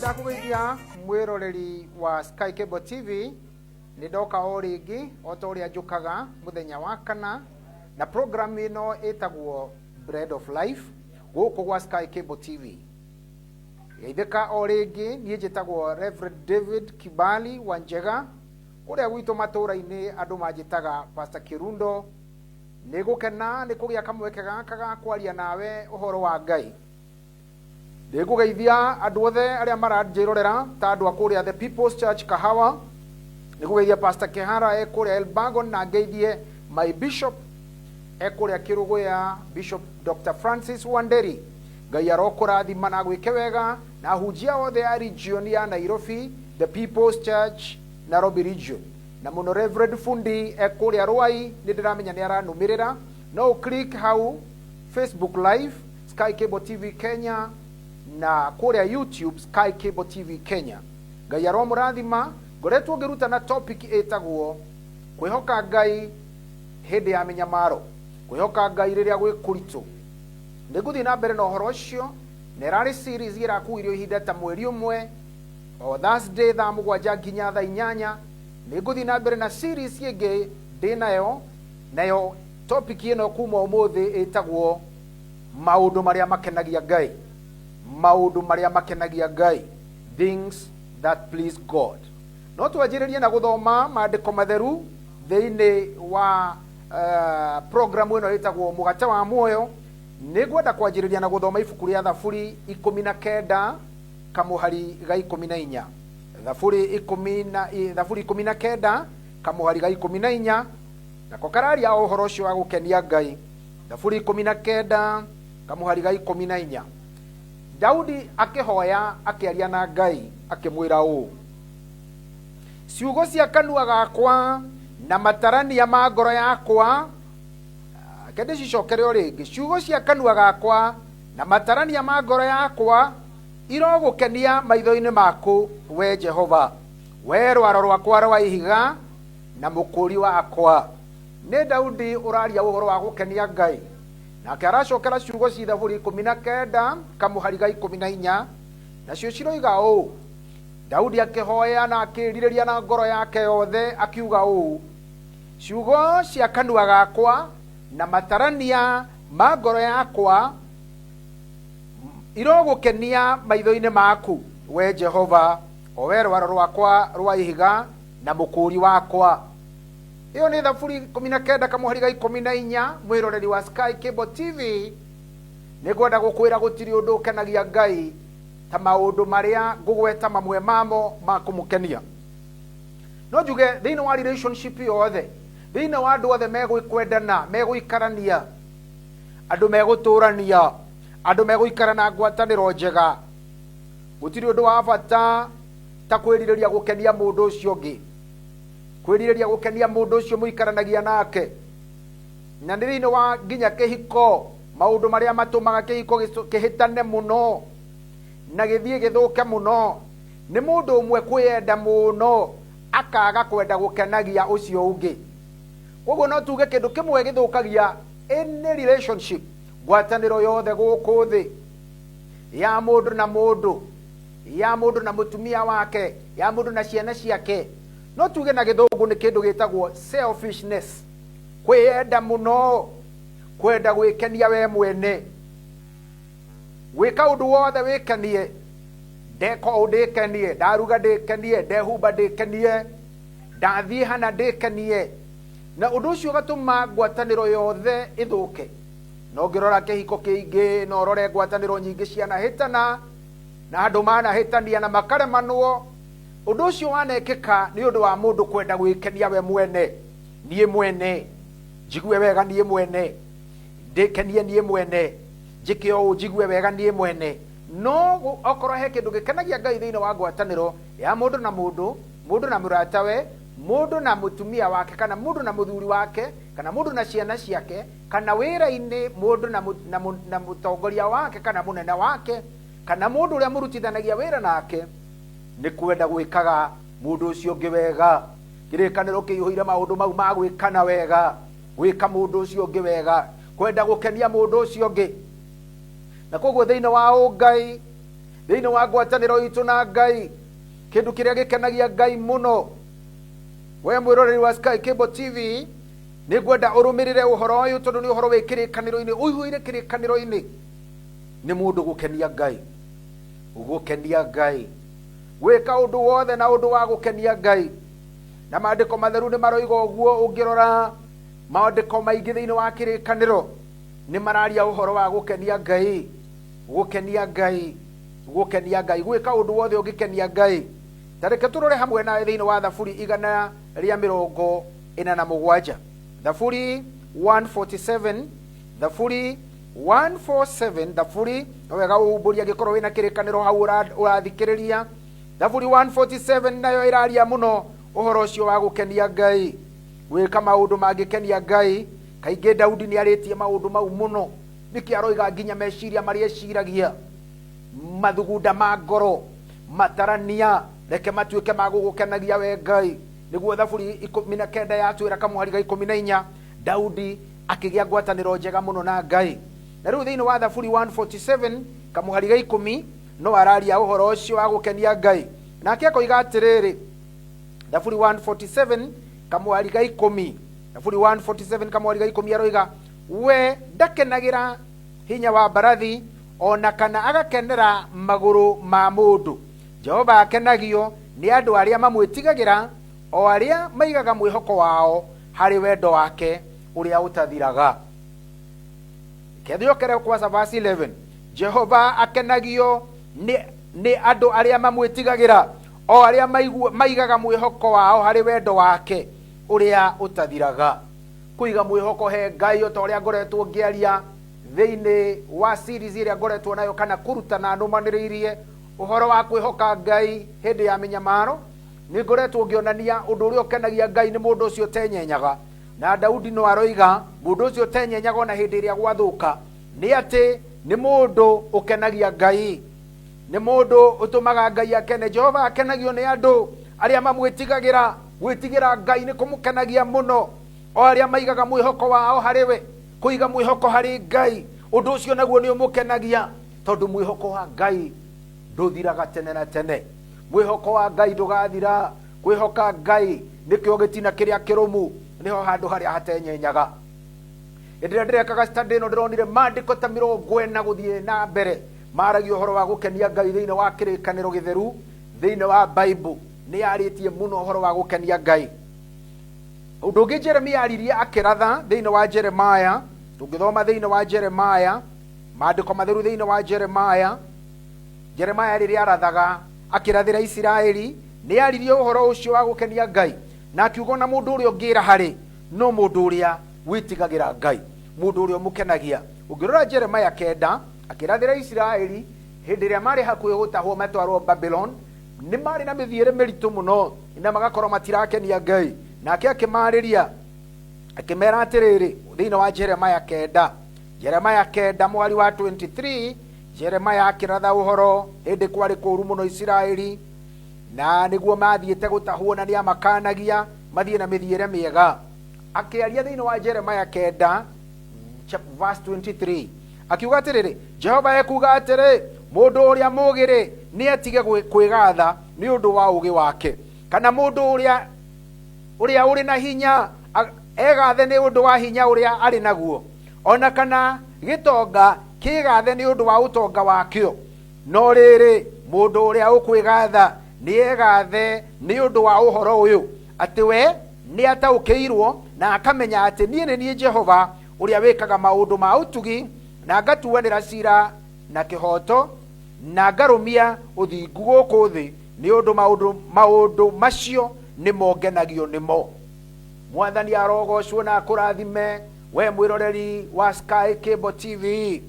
Ndakũgeithia mwĩroreri wa Sky Cable TV. Nĩ ndoka o rĩngĩ o ta ũrĩa njũkaga mũthenya wa kana na program ĩno ĩtagwo Bread of Life gũkũ gwa Sky Cable TV. Geithĩka o rĩngĩ, niĩ njĩtagwo Reverend David Kibali wa Njega, kũrĩa gwitũ matũũra-inĩ andũ manjĩtaga Pastor Kirundo. Nĩ gũkena nĩ kũgĩa kamweke gaka ga kwaria nawe ũhoro wa Ngai. Nĩngũgeithia andũ othe arĩa maranjĩrorera ta andũ a kũrĩa The People's Church Kahawa. Nĩngũgeithia Pastor Kehara e kũrĩa Elbagon, na ngeithie my bishop e kũrĩa Kĩrũgũya, Bishop Dr. Francis Wanderi. Ngai arokũrathima na agwĩke wega, na ahunjia othe a region ya Nairobi, The People's Church Nairobi region, na mũno Reverend Fundi e kũrĩa Ruai, nĩ ndĩramenya nĩ aranũmĩrĩra. No ũ click hau Facebook Live Sky Cable TV Kenya na kũrĩa YouTube Sky Cable TV Kenya. Ngai aromũrathima. Ngoretwo ngĩrutana topic ĩtagwo kwĩhoka Ngai hĩndĩ ya mĩnyamaro, kwĩhoka Ngai rĩrĩa gwĩ kũritũ. Nĩ ngũthiĩ na mbere na ũhoro ũcio, na ĩrarĩ series ĩrakuirio ihinda ta mweri ũmwe, o Thursday thaa 7 nginya thaa 8. Nĩ ngũthiĩ na mbere na series ĩngĩ ndĩ nayo, nayo topic ĩno kuma ũmũthĩ ĩtagwo maũndũ marĩa makenagia Ngai, maũndũ marĩa makenagia Ngai, things that please God. No twanjĩrĩrie na gũthoma maandĩko matheru thĩinĩ wa programu ĩno ĩtagwo Mũgate wa Muoyo. Nĩ ngwenda kwanjĩrĩria na gũthoma ibuku rĩa Thaburi 19 kamũhari ga 14. Thaburi 19 kamũhari ga 14, nako kararia o ũhoro ũcio wa gũkenia Ngai. Thaburi 19 kamũhari ga 14, Daudi akĩhoya akĩaria na Ngai akĩmwĩra ũũ: ciugo cia kanua gakwa na matarania ma ngoro yakwa, reke ndĩcicokere o rĩngĩ, ciugo cia kanua gakwa na matarania ma ngoro yakwa irogũkenia maitho-inĩ maku, we Jehova, we rwaro rwakwa rwa ihiga na mũkũũri wakwa. Nĩ Daudi ũraria ũhoro wa gũkenia Ngai, nake aracokera ciugo ci Thaburi 19 kamũhari ga 14, nacio ciroiga ũũ: Daudi akĩhoya na akĩĩrirĩria na ngoro yake yothe akiuga ũũ, ciugo cia kanua gakwa na matarania ma ngoro yakwa irogũkenia maitho-inĩ maku, we Jehova, o we rwaro rwakwa rwa ihiga na mũkũũri wakwa. Ĩyo nĩ Thaburi 19 kamũhari ga 14. Mwĩroreri wa Sky Cable TV, nĩ ngwenda gũkwĩra gũtirĩ ũndũ ũkenagia Ngai ta maũndũ marĩa ngũgweta mamwe mamo ma kũmũkenia. No njuge thĩinĩ wa relationship yothe, thĩinĩ wa andũ othe megũkwendana, megũikarania, andũ megũtũrania, andũ megũikara na ngwatanĩro njega, gũtirĩ ũndũ wa bata ta kwĩrirĩria gũkenia mũndũ ũcio ũngĩ, kwĩrirĩria gũkenia mũndũ ũcio mũikaranagia nake. Na nĩ thĩinĩ wa nginya kĩhiko, maũndũ marĩa matũmaga kĩhiko kĩhĩtane mũno na gĩthiĩ gĩthũke mũno nĩ mũndũ ũmwe kwĩyenda mũno akaga kwenda gũkenagia ũcio ũngĩ. Koguo no tuge kĩndũ kĩmwe gĩthũkagia any relationship, ngwatanĩro yothe gũkũ thĩ, ya mũndũ na mũndũ, ya mũndũ na mũtumia wake, ya mũndũ na ciana ciake, no tuge na gĩthũngũ nĩ kĩndũ gĩtagwo selfishness, kwĩyenda mũno, kwenda gwĩkenia we mwene, gwĩka ũndũ wothe wĩkenie, ndeka ũũ ndĩkenie, ndaruga ndĩkenie, ndehumba ndĩkenie, ndathiĩ hana ndĩkenie, na ũndũ ũcio ũgatũma ngwatanĩro yothe ĩthũke. No ũngĩrora kĩhiko kĩingĩ, no ũrore ngwatanĩro nyingĩ cianahĩtana, na andũ manahĩtania na makaremanwo. Ũndũ ũcio wanekĩka nĩ ũndũ wa mũndũ kwenda gwĩkenia we mwene, niĩ mwene, njigue wega niĩ mwene, ndĩkenie niĩ mwene, njĩke ũũ njigue wega niĩ mwene. No okorwo he kĩndũ gĩkenagia Ngai thĩinĩ wa ngwatanĩro ya mũndũ na mũndũ, mũndũ na mũratawe, mũndũ na mũtumia wake, kana mũndũ na mũthuri wake, kana mũndũ na ciana ciake, kana wĩra-inĩ mũndũ na mũtongoria wake kana mũnene wake, kana mũndũ ũrĩa mũrutithanagia wĩra nake, nĩ kwenda gwĩkaga mũndũ ũcio ũngĩ wega. Kĩrĩkanĩro kĩihũire maũndũ mau ma gwĩkana wega, gwĩka mũndũ ũcio ũngĩ wega, kwenda gũkenia mũndũ ũcio ũngĩ. Na koguo thĩinĩ wa ũngai Thĩinĩ wa ngwatanĩro itũ na Ngai, kĩndũ kĩrĩa gĩkenagia Ngai mũno, we mwĩroreri wa Sky Cable TV, nĩ ngwenda ũrũmĩrĩre ũhoro ũyũ tondũ nĩ ũhoro wĩ kĩrĩkanĩro-inĩ, ũihũire kĩrĩkanĩro-inĩ. Nĩ mũndũ gũkenia Ngai, gũkenia Ngai, gwĩka ũndũ wothe na ũndũ wa gũkenia Ngai. Na maandĩko matheru nĩ maroiga ũguo. Ũngĩrora maandĩko maingĩ thĩinĩ wa kĩrĩkanĩro nĩ mararia ũhoro wa gũkenia Ngai, gũkenia Ngai, gũkenia Ngai, gwĩka ũndũ wothe ũngĩkenia Ngai. Ta reke tũrore hamwe nawe thĩinĩ wa Thaburi 147, Thaburi 147, Thaburi 147, Thaburi no wega ũhumbũria angĩkorwo wĩna kĩrĩkanĩro hau ũrathikĩrĩria. Thaburi 147 nayo ĩraria mũno ũhoro ũcio wa gũkenia Ngai, gwĩka maũndũ mangĩkenia Ngai. Kaingĩ Daudi nĩ arĩtie maũndũ mau mũno, nĩkĩ aroiga nginya meciria marĩa eciragia, mathugunda ma ngoro, matarania, reke matuĩke ma gũgũkenagia we Ngai. Nĩguo Thaburi 19 yatwĩra kamũhari ga 14, Daudi akĩgĩa ngwatanĩro njega mũno na Ngai. Na rĩu thĩinĩ wa Thaburi 147 kamũhari ga 10 no araria ũhoro ũcio wa gũkenia Ngai, nake akoiga atĩrĩrĩ, Thaburi 147 kamũhari ga 10, Thaburi 147 kamũhari ga 10 aroiga, we ndakenagĩra hinya wa mbarathi ona kana agakenera magũrũ ma mũndũ. Jehova akenagio nĩ andũ arĩa mamwĩtigagĩra, o arĩa maigaga mwĩhoko wao harĩ wendo wake ũrĩa ũtathiraga. Kethiokere kwaca verse 11, Jehova akenagio nĩ andũ arĩa mamwĩtigagĩra, o arĩa maigaga mwĩhoko wao harĩ wendo wake ũrĩa ũtathiraga. Kũiga mwĩhoko he Ngai, o ta ũrĩa ngoretwo ngĩaria thĩinĩ wa series ĩrĩa ngoretwo nayo kana kũrutana nũmanĩrĩirie ũhoro wa kwĩhoka Ngai hĩndĩ ya mĩnyamaro, nĩ ngoretwo ngĩonania ũndũ ũrĩa ũkenagia Ngai nĩ mũndũ ũcio ũtenyenyaga. Na Daudi no aroiga mũndũ ũcio ũtenyenyaga ona hĩndĩ ĩrĩa gwathũka nĩ atĩ nĩ mũndũ ũkenagia Ngai, nĩ mũndũ ũtũmaga Ngai akene. Jehova akenagio nĩ andũ arĩa mamwĩtigagĩra. Gwĩtigĩra Ngai nĩ kũmũkenagia mũno, o arĩa maigaga mwĩhoko wao harĩ we. Kũiga mwĩhoko harĩ Ngai, ũndũ ũcio naguo nĩ ũmũkenagia, tondũ mwĩhoko wa Ngai ndũthiraga tene na tene. Mwĩhoko wa Ngai ndũgathira. Kwĩhoka Ngai nĩkĩo gĩtina kĩrĩa kĩrũmu, nĩho handũ harĩa hatenyenyaga. Hĩndĩ ĩrĩa ndĩrekaga study ĩno ndĩronire maandĩko ta 40 gũthiĩ na mbere maragia ũhoro wa gũkenia Ngai thĩinĩ wa kĩrĩkanĩro gĩtheru. Thĩinĩ wa Bible nĩ yarĩtie mũno ũhoro wa gũkenia Ngai. Ũndũ ũngĩ Jeremia aririe akĩratha thĩinĩ wa Jeremaya, tũngĩthoma thĩinĩ wa Jeremaya, maandĩko matheru thĩinĩ wa Jeremaya, Jeremaya rĩrĩa arathaga akĩrathĩra Isiraeli nĩ aririe ũhoro ũcio wa gũkenia Ngai, na akiuga ona mũndũ ũrĩa ũngĩra harĩ no mũndũ ũrĩa wĩtigagĩra Ngai, mũndũ ũrĩa ũmũkenagia. Ũngĩrora Jeremaya 9 akĩrathĩra Isiraeli hĩndĩ ĩrĩa marĩ hakuhĩ gũtahwo matwarwo Babylon, nĩ marĩ na mĩthiĩre mĩritũ mũno na magakorwo matirakenia Ngai. Nake akĩmarĩria akĩmera atĩrĩrĩ, thĩinĩ wa Jeremaya 9, Jeremaya 9 mwari wa 23, Jeremaya akĩratha ũhoro hĩndĩ kwarĩ kũũru mũno Isiraeli, na nĩguo mathiĩte gũtahwo, na nĩ amakanagia mathiĩ na mĩthiĩre mĩega. Akĩaria thĩinĩ wa Jeremaya 9 verse 23 akiuga atĩrĩrĩ, Jehova ekuuga atĩrĩ, mũndũ ũrĩa mũũgĩ-rĩ nĩ atige kwĩgatha nĩ ũndũ wa ũũgĩ wake, kana mũndũ ũrĩa ũrĩ na hinya egathe nĩ ũndũ wa hinya ũrĩa arĩ naguo, ona kana gĩtonga kĩgathe nĩ ũndũ wa ũtonga wakĩo. No rĩrĩ, mũndũ ũrĩa ũkwĩgatha nĩ egathe nĩ ũndũ wa ũhoro ũyũ, atĩ we nĩ ataũkĩirwo na akamenya atĩ niĩ nĩ niĩ Jehova ũrĩa wĩkaga maũndũ ma ũtugi, na ngatuanĩra cira na kĩhooto, na ngarũmia ũthingu gũkũ thĩ, nĩ ũndũ maũndũ macio nĩmo ngenagio nĩmo. Mwathani arogocwo na akũrathime we mwĩroreri wa Sky Cable TV.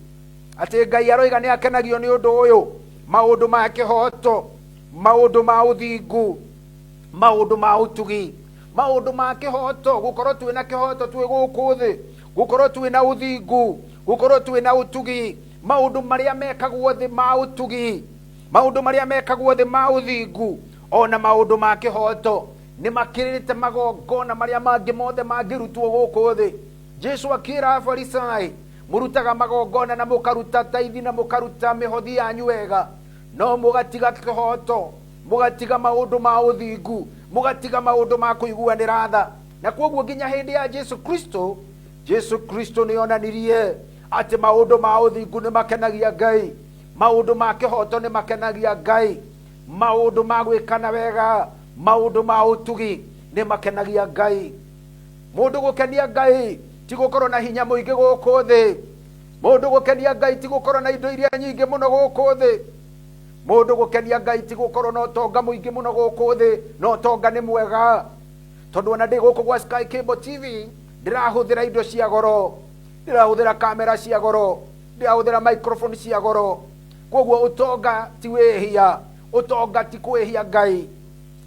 Atĩ Ngai aroiga nĩ akenagio nĩ ũndũ ũyũ, maũndũ ma kĩhooto, maũndũ ma ũthingu, maũndũ ma ũtugi, maũndũ ma kĩhooto, gũkorwo twĩna kĩhooto twĩ gũkũ thĩ, gũkorwo twĩna ũthingu, gũkorwo twĩna ũtugi, maũndũ marĩa mekagwo thĩ ma ũtugi, maũndũ marĩa mekagwo thĩ ma ũthingu, ona maũndũ ma kĩhooto nĩ makĩrĩte magongona marĩa mangĩ mothe mangĩrutwo gũkũ thĩ. Jesu akĩra Afarisai, mũrutaga magongona na mũkaruta taithi na mũkaruta mĩhothi yanyu wega, No mũgatiga kĩhoto, mũgatiga maũndũ ma ũthingu, mũgatiga maũndũ ma kũiguanĩra tha. Na kwoguo nginya hĩndĩ ya Jesu Kristo, Jesu Kristo nĩ onanirie atĩ maũndũ ma ũthingu nĩ makenagia Ngai, maũndũ ma kĩhoto nĩ makenagia Ngai, maũndũ ma gwĩkana wega, maũndũ ma ũtugi nĩ makenagia Ngai. Mũndũ gũkenia Ngai ti gũkorwo na hinya mũingĩ gũkũ thĩ. Mũndũ gũkenia Ngai ti gũkorwo na indo iria nyingĩ mũno gũkũ thĩ. Mũndũ gũkenia Ngai ti gũkorwo na ũtonga mũingĩ mũno gũkũ thĩ, na ũtonga nĩ mwega. Tondũ ona ndĩ gũkũ gwa Sky Cable TV ndĩrahũthĩra indo cia goro, ndĩrahũthĩra kamera cia goro, ndĩrahũthĩra microphone cia goro. Koguo ũtonga ti wĩhia, ũtonga ti kwĩhia Ngai.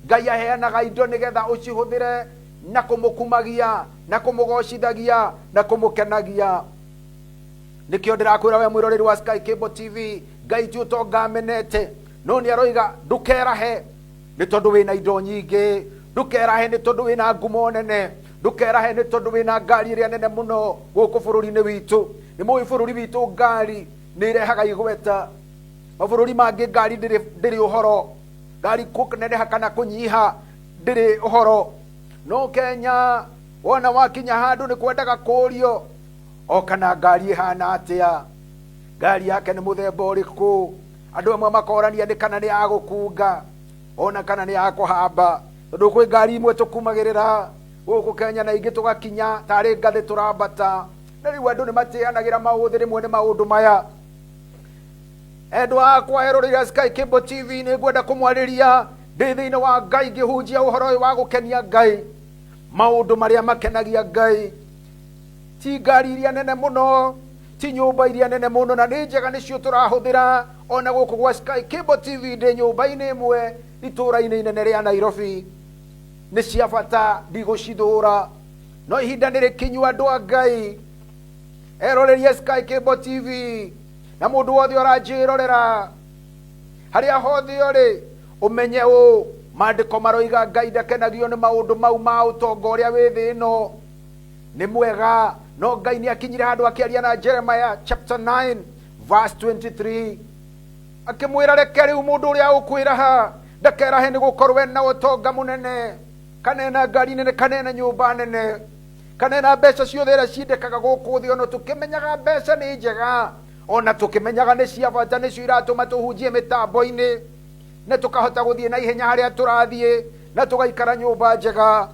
Ngai aheanaga indo nĩgetha ũcihũthĩre na kũmũkumagia, na kũmũgocithagia, na kũmũkenagia. Nĩkĩo ndĩrakwĩra we mwĩroreri wa Sky Cable TV, Ngai ti ũtonga amenete, no nĩ aroiga ndũkerahe nĩ tondũ wĩna indo nyingĩ, ndũkerahe nĩ tondũ wĩna ngumo nene, ndũkerahe nĩ tondũ wĩna ngari ĩrĩa nene mũno gũkũ bũrũri-inĩ witũ. Nĩ mũĩ bũrũri witũ ngari nĩ irehaga igweta. Mabũrũri mangĩ ngari ndĩrĩ ũhoro, ngari kũneneha kana kũnyiha ndĩrĩ ũhoro. No Kenya wona wakinya handũ nĩ kwendaga kũũrio o kana ngari ĩhana atĩa, ngari yake nĩ mũthemba ũrĩkũ. Andũ amwe makorania nĩ kana nĩ ya gũkunga ona kana nĩ ya kũhamba, tondũ kwĩ ngari imwe tũkumagĩrĩra gũkũ Kenya na ingĩ tũgakinya tarĩ ngathĩ tũrambata. Na rĩu andũ nĩ matĩanagĩra maũthĩ rĩmwe nĩ maũndũ maya. Endwa akwa erorera Sky Cable TV, nĩ ngwenda kũmwarĩria ndĩ thĩinĩ wa Ngai ngĩhunjia ũhoro ũyũ wa gũkenia Ngai, maũndũ marĩa makenagia Ngai. Ti ngari iria nene mũno, ti nyũmba iria nene mũno, na nĩ njega nĩcio tũrahũthĩra ona gũkũ gwa Sky Cable TV. Ndĩ nyũmba-inĩ ĩmwe itũũra-inĩ inene rĩa Nairobi. Nĩ cia bata, ndigũcithũra, no ihinda nĩ rĩkinyu andũ a Ngai erorerie Sky Cable TV na mũndũ wothe ũranjĩrorera harĩa hothe ũrĩ, ũmenye ũũ, maandĩko maroiga Ngai ndakenagio nĩ maũndũ mau ma ũtonga ũrĩa wĩ thĩ ĩno. Nĩ mwega, no Ngai nĩ akinyire handũ akĩaria na Jeremiah chapter 9 verse 23, akĩmwĩra reke rĩu mũndũ ũrĩa ũkwĩraha ndakerahe nĩ gũkorwo ena ũtonga mũnene, kana ena ngari nene, kana ena nyũmba nene, kana ena mbeca ciothe iria ciendekaga gũkũ thĩ. Ona tũkĩmenyaga mbeca nĩ njega, ona tũkĩmenyaga nĩ cia bata, nĩcio iratũma tũhunjie mĩtambo-inĩ na tũkahota gũthiĩ na ihenya harĩa tũrathiĩ na tũgaikara nyũmba njega.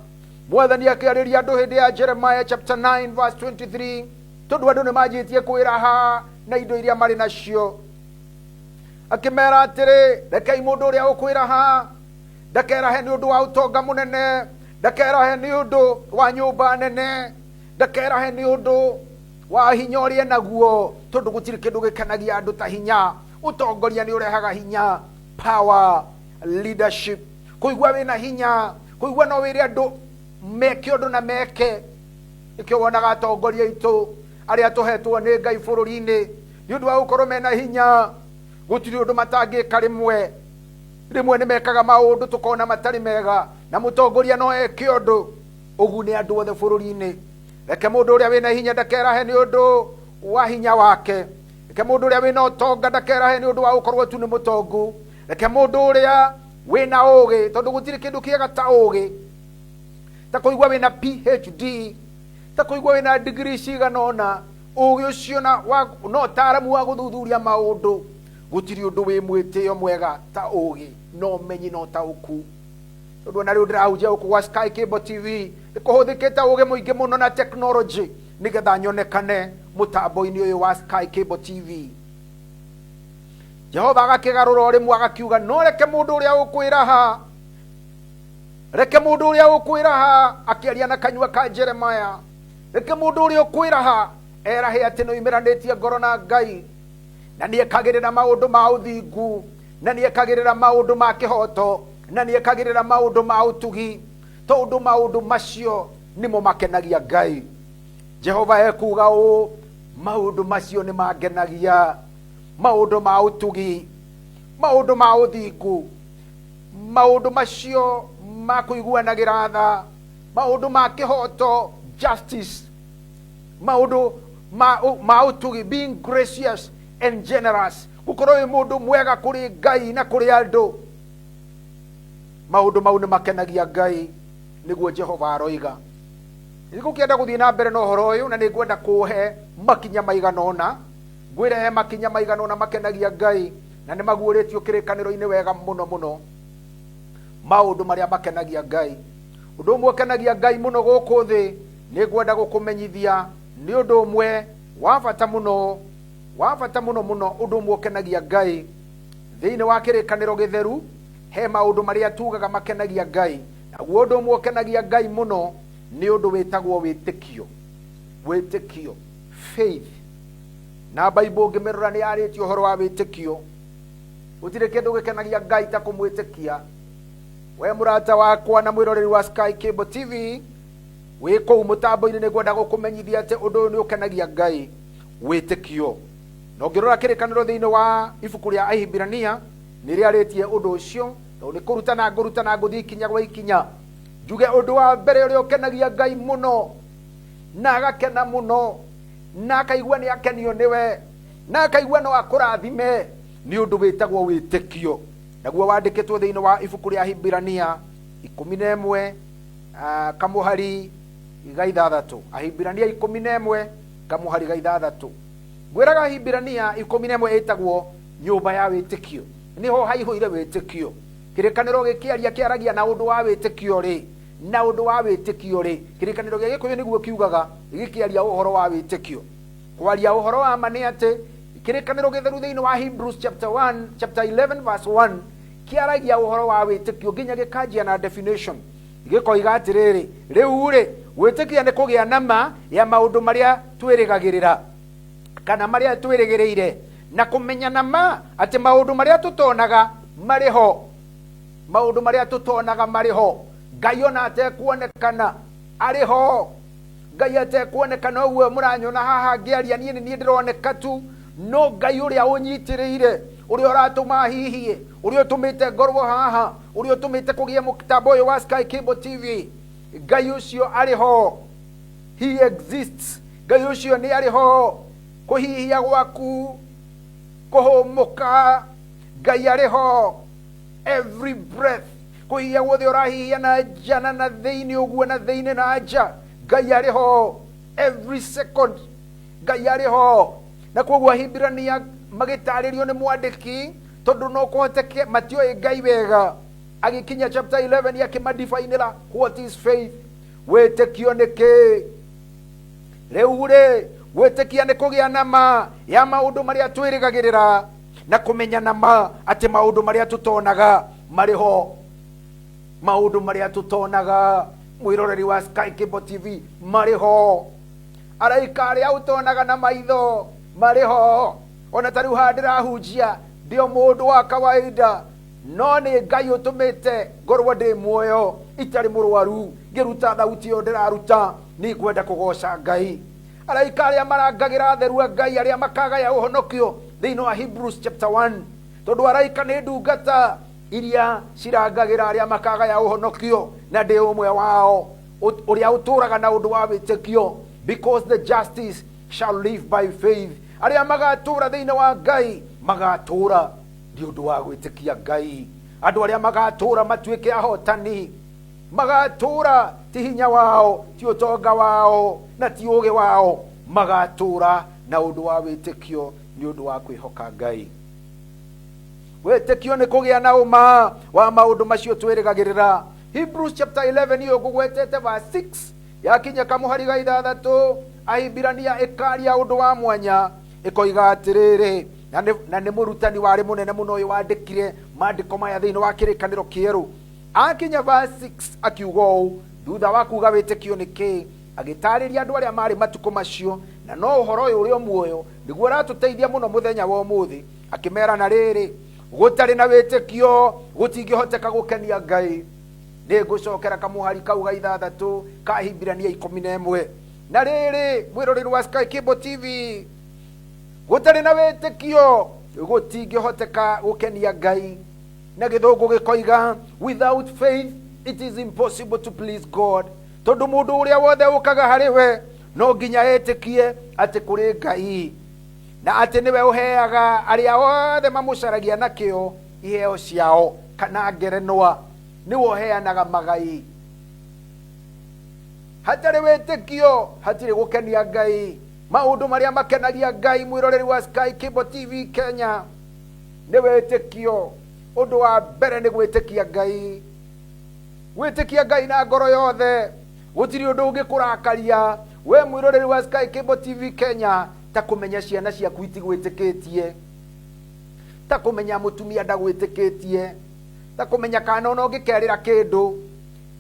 Mwathani akĩarĩria andũ hĩndĩ ya Jeremiah chapter 9 verse 23, tondũ andũ nĩ manjĩtie kwĩraha na indo iria marĩ nacio, akĩmera atĩrĩ, rekei mũndũ ũrĩa ũkwĩraha ndakerahe nĩ ũndũ wa ũtonga mũnene, ndakerahe nĩ ũndũ wa nyũmba nene, ndakerahe nĩ ũndũ wa hinya ũrĩa enaguo, tondũ gũtirĩ kĩndũ gĩkenagia andũ ta hinya. Ũtongoria nĩ ũrehaga hinya, power, leadership, kũigua wĩna hinya, kũigua no wĩre andũ meke ũndũ na meke. Nĩkĩo wonaga atongoria aitũ arĩa tũhetwo nĩ Ngai bũrũri-inĩ, nĩ ũndũ wa gũkorwo mena hinya, gũtirĩ ũndũ matangĩka. Rĩmwe rĩmwe nĩ mekaga maũndũ tũkona matarĩ mega, na mũtongoria no eke ũndũ ũgune andũ othe bũrũri-inĩ. Reke mũndũ ũrĩa wĩna hinya ndakerahe nĩ ũndũ wa hinya wake. Reke mũndũ ũrĩa wĩna ũtonga ndakerahe nĩ ũndũ wa gũkorwo tu nĩ mũtongu. Reke mũndũ ũrĩa wĩna ũgĩ, tondũ gũtirĩ kĩndũ kĩega ta ũgĩ, ta kũigua wĩna PhD, ta kũigua wĩna degree cigana ũna, ũgĩ ũcio na ũtaaramu wa gũthuthuria maũndũ. Gũtirĩ ũndũ wĩ mwĩtĩo mwega ta ũgĩ na ũmenyi na ũtaũku. Tondũ ona rĩu ndĩrahunjia gũkũ gwa Sky Cable TV, nĩ kũhũthĩkĩte ũgĩ mũingĩ mũno na technology nĩgetha nyonekane mũtambo-inĩ ũyũ wa Sky Cable TV. Jehova agakĩgarũra o rĩmwe agakiuga, no reke mũndũ ũrĩa ũkwĩraha, reke mũndũ ũrĩa ũkwĩraha, akĩaria na kanyua ka Jeremiah, reke mũndũ ũrĩa ũkwĩraha erahe atĩ nĩoimĩranĩtie ngoro na Ngai, na nĩekagĩrĩra maũndũ ma ũthingu, na nĩekagĩrĩra maũndũ ma kĩhoto, na nĩekagĩrĩra maũndũ ma ũtugi, tondũ maũndũ macio nĩmo makenagia Ngai. Jehova ekuga ũũ, maũndũ macio nĩ mangenagia, maũndũ ma ũtugi, maũndũ ma ũthingu, maũndũ macio ma kũiguanagĩra tha, maũndũ ma kĩhoto, justice, maũndũ ma ũtugi, being gracious and generous. Gũkorwo wĩ mũndũ mwega kũrĩ Ngai na kũrĩ andũ, maũndũ mau nĩ makenagia Ngai, nĩguo Jehova aroiga. Nĩngũkĩenda gũthiĩ na mbere na ũhoro ũyũ, na nĩngwenda kũũhe makinya maigana ũna. Ngwĩre he makinya maigana ũna makenagia Ngai, na nĩ maguũrĩtio kĩrĩkanĩro-inĩ wega mũno mũno, maũndũ marĩa makenagia Ngai. Ũndũ ũmwe ũkenagia Ngai mũno gũkũ thĩ, nĩngwenda gũkũmenyithia nĩ ũndũ ũmwe wa bata mũno, wa bata mũno mũno, ũndũ ũmwe ũkenagia Ngai thĩinĩ wa kĩrĩkanĩro gĩtheru. He maũndũ marĩa tugaga makenagia Ngai, naguo ũndũ ũmwe ũkenagia Ngai mũno nĩ ũndũ wĩtagwo wĩtĩkio. Wĩtĩkio, faith. Na Bible ũngĩmĩrora nĩ yarĩtie ũhoro wa wĩtĩkio. Gũtirĩ kĩndũ gĩkenagia Ngai ta kũmwĩtĩkia. We mũrata wakwa na mwĩroreri wa Sky Cable TV wĩ kũu mũtambo-inĩ, nĩngwenda gũkũmenyithia atĩ ũndũ ũyũ nĩ ũkenagia Ngai, wĩtĩkio. Na ũngĩrora kĩrĩkanĩro thĩinĩ wa ibuku rĩa Ahibirania nĩ rĩarĩtie ũndũ ũcio, tondũ nĩ kũrutana ngũrutana ngũthiĩ ikinya gwa ikinya, njuge ũndũ wa mbere ũrĩa ũkenagia Ngai mũno, na agakena mũno, na akaigua nĩ akenio nĩwe, na akaigua no akũrathime, nĩ ũndũ wĩtagwo wĩtĩkio. Naguo wandĩkĩtwo thĩinĩ wa ibuku rĩa Ahibirania 11, kamũhari ga 6. Ahibirania 11 kamũhari ga 6. Ngwĩraga Ahibirania 11 ĩtagwo nyũmba ya wĩtĩkio, nĩho haihũire wĩtĩkio. Kĩrĩkanĩro gĩkĩaria kĩaragia na ũndũ wa wĩtĩkio rĩ, na ũndũ wa wĩtĩkio rĩ, kĩrĩkanĩro gĩa Gĩkũyũ nĩguo kiugaga gĩkĩaria ũhoro wa wĩtĩkio. Kwaria ũhoro wa ma nĩ atĩ kĩrĩkanĩro gĩtheru thĩinĩ wa Hebrews chapter 1, chapter 11 verse 1 kĩaragia ũhoro wa wĩtĩkio nginya gĩkanjia na definition, gĩkoiga atĩrĩrĩ, rĩu rĩ, gwĩtĩkia nĩ kũgĩa na ma ya maũndũ marĩa twĩrĩgagĩrĩra kana marĩa twĩrĩgĩrĩire, na kũmenya na ma atĩ maũndũ marĩa tũtonaga marĩ ho. Maũndũ marĩa tũtonaga marĩ ho. Ngai ona atekuonekana arĩ ho. Ngai atekuonekana ũguo mũranyona haha ngĩaria, niĩ nĩ niĩ ndĩroneka tu, no Ngai ũrĩa ũnyitĩrĩire, ũrĩa ũratũma hihie, ũrĩa ũtũmĩte ngorwo haha, ũrĩa ũtũmĩte kũgĩe mũtambo ũyũ wa Sky Cable TV, Ngai ũcio arĩ ho. He exists. Ngai ũcio nĩ arĩ ho. Kũhihia gwaku, kũhũmũka, Ngai arĩ ho. Every breath, kũhihia guothe ũrahihia na nja na na thĩinĩ ũguo, na thĩinĩ na nja, Ngai arĩ ho. Every second Ngai arĩ ho. Na koguo Ahibirania magĩtarĩrio nĩ mwandĩki, tondũ no kũhoteke matioĩ Ngai wega, agĩkinya chapter 11 akĩmadifainĩra what is faith, wĩtĩkio nĩ kĩĩ. Rĩu rĩ, gwĩtĩkia nĩ kũgĩa na ma ya maũndũ marĩa twĩrĩgagĩrĩra, na kũmenya na ma atĩ maũndũ marĩa tũtonaga marĩ ho. Maũndũ marĩa tũtonaga, mwĩroreri wa Sky Cable TV, marĩ ho. Araika arĩa ũtonaga na maitho marĩ ho. Ona ta rĩu haha ndĩrahunjia, ndĩ o mũndũ wa kawaida, no nĩ Ngai ũtũmĩte ngorwo ndĩ muoyo, itarĩ mũrwaru, ngĩruta thauti ĩyo ndĩraruta. Nĩ ngwenda kũgoca Ngai. Araika arĩa marangagĩra atheru a Ngai arĩa makagaya ũhonokio thĩinĩ wa Hebrews chapter 1, tondũ araika nĩ ndungata iria cirangagĩra arĩa makagaya ũhonokio, na ndĩ ũmwe wao ũrĩa ũtũraga na ũndũ wa wĩtĩkio, because the justice shall live by faith. Arĩa magatũra thĩinĩ wa Ngai magatũra nĩ ũndũ wa gwĩtĩkia Ngai. Andũ arĩa magatũra matuĩke ahotani magatũra ti hinya wao, ti ũtonga wao, na ti ũũgĩ wao, magatũra na ũndũ wa wĩtĩkio nĩ ũndũ wa kwĩhoka Ngai. Wĩtĩkio nĩ kũgĩa na ũma wa maũndũ macio twĩrĩgagĩrĩra. Hebrews chapter 11 iyo ngũgwetete verse 6 yakinya kamũhari ga 6, Ahibirania ĩkaria ũndũ wa mwanya, ĩkoiga atĩrĩrĩ, na nĩ mũrutani warĩ mũnene mũno ũyũ wandĩkire maandĩko maya thĩinĩ wa kĩrĩkanĩro kĩerũ. Akinya verse 6 akiuga ũũ, thutha wa kuga wĩtĩkio nĩ kĩĩ, agĩtarĩria andũ arĩa marĩ matukũ macio, na no ũhoro ũyũ ũrĩ o muoyo nĩguo ũratũteithia mũno mũthenya wa ũmũthĩ. Akĩmera, na rĩrĩ, gũtarĩ na wĩtĩkio gũtingĩhoteka gũkenia Ngai. Nĩ ngũcokera kamũhari kau ga 6 ka Ahibirania 11. Na rĩrĩ, mwĩroreri wa Sky Cable TV, gũtarĩ na wĩtĩkio gũtingĩhoteka gũkenia Ngai. Na gĩthũngũ gĩkoiga, without faith it is impossible to please God. Tondũ mũndũ ũrĩa wothe ũkaga harĩ we no nginya etĩkie atĩ kũrĩ Ngai. Na atĩ nĩwe ũheaga arĩa othe mamũcaragia na kĩo iheo ciao kana ngerenwa. Nĩwe ũheanaga magai. Hatarĩ wĩtĩkio hatirĩ gũkenia Ngai. Maũndũ marĩa makenagia Ngai, mwĩroreri wa Sky Cable TV Kenya, nĩ wĩtĩkio. Ũndũ wa mbere nĩ gwĩtĩkia Ngai. Gwĩtĩkia Ngai na ngoro yothe. Gũtirĩ ũndũ ũngĩkũrakaria we mwĩroreri wa Sky Cable TV Kenya ta kũmenya ciana ciaku itigwĩtĩkĩtie, ta kũmenya mũtumia ndagwĩtĩkĩtie, ta kũmenya kana ona ũngĩkerĩra kĩndũ.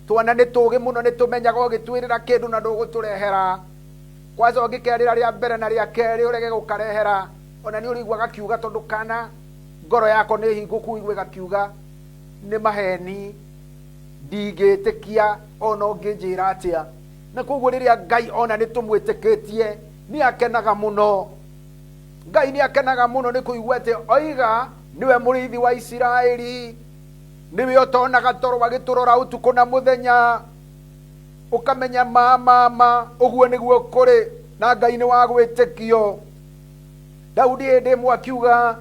Twana nĩ tũgĩ mũno, nĩ tũmenyaga ũgĩtwĩrĩra kĩndũ na ndũgũtũrehera. Kwanza ũngĩkerĩra rĩa mbere na rĩa kerĩ ũrege gũkarehera, ona nĩ ũrĩigua gakiuga, tondũ kana ngoro yako nĩ hingũku, ũigue gakiuga nĩ maheni, ndingĩtĩkia ona ũngĩnjĩra atĩa. Na koguo rĩrĩa Ngai ona nĩ tũmwĩtĩkĩtie, nĩ akenaga mũno. Ngai nĩ akenaga mũno nĩ kũigua atĩ oiga nĩwe mũrĩithi wa Isiraeli, nĩwe ũtonaga toro agĩtũrora ũtukũ na mũthenya. Ũkamenya ma ma ma ũguo nĩguo kũrĩ, na Ngai nĩ wa gwĩtĩkio. Daudi hĩndĩ ĩmwe akiuga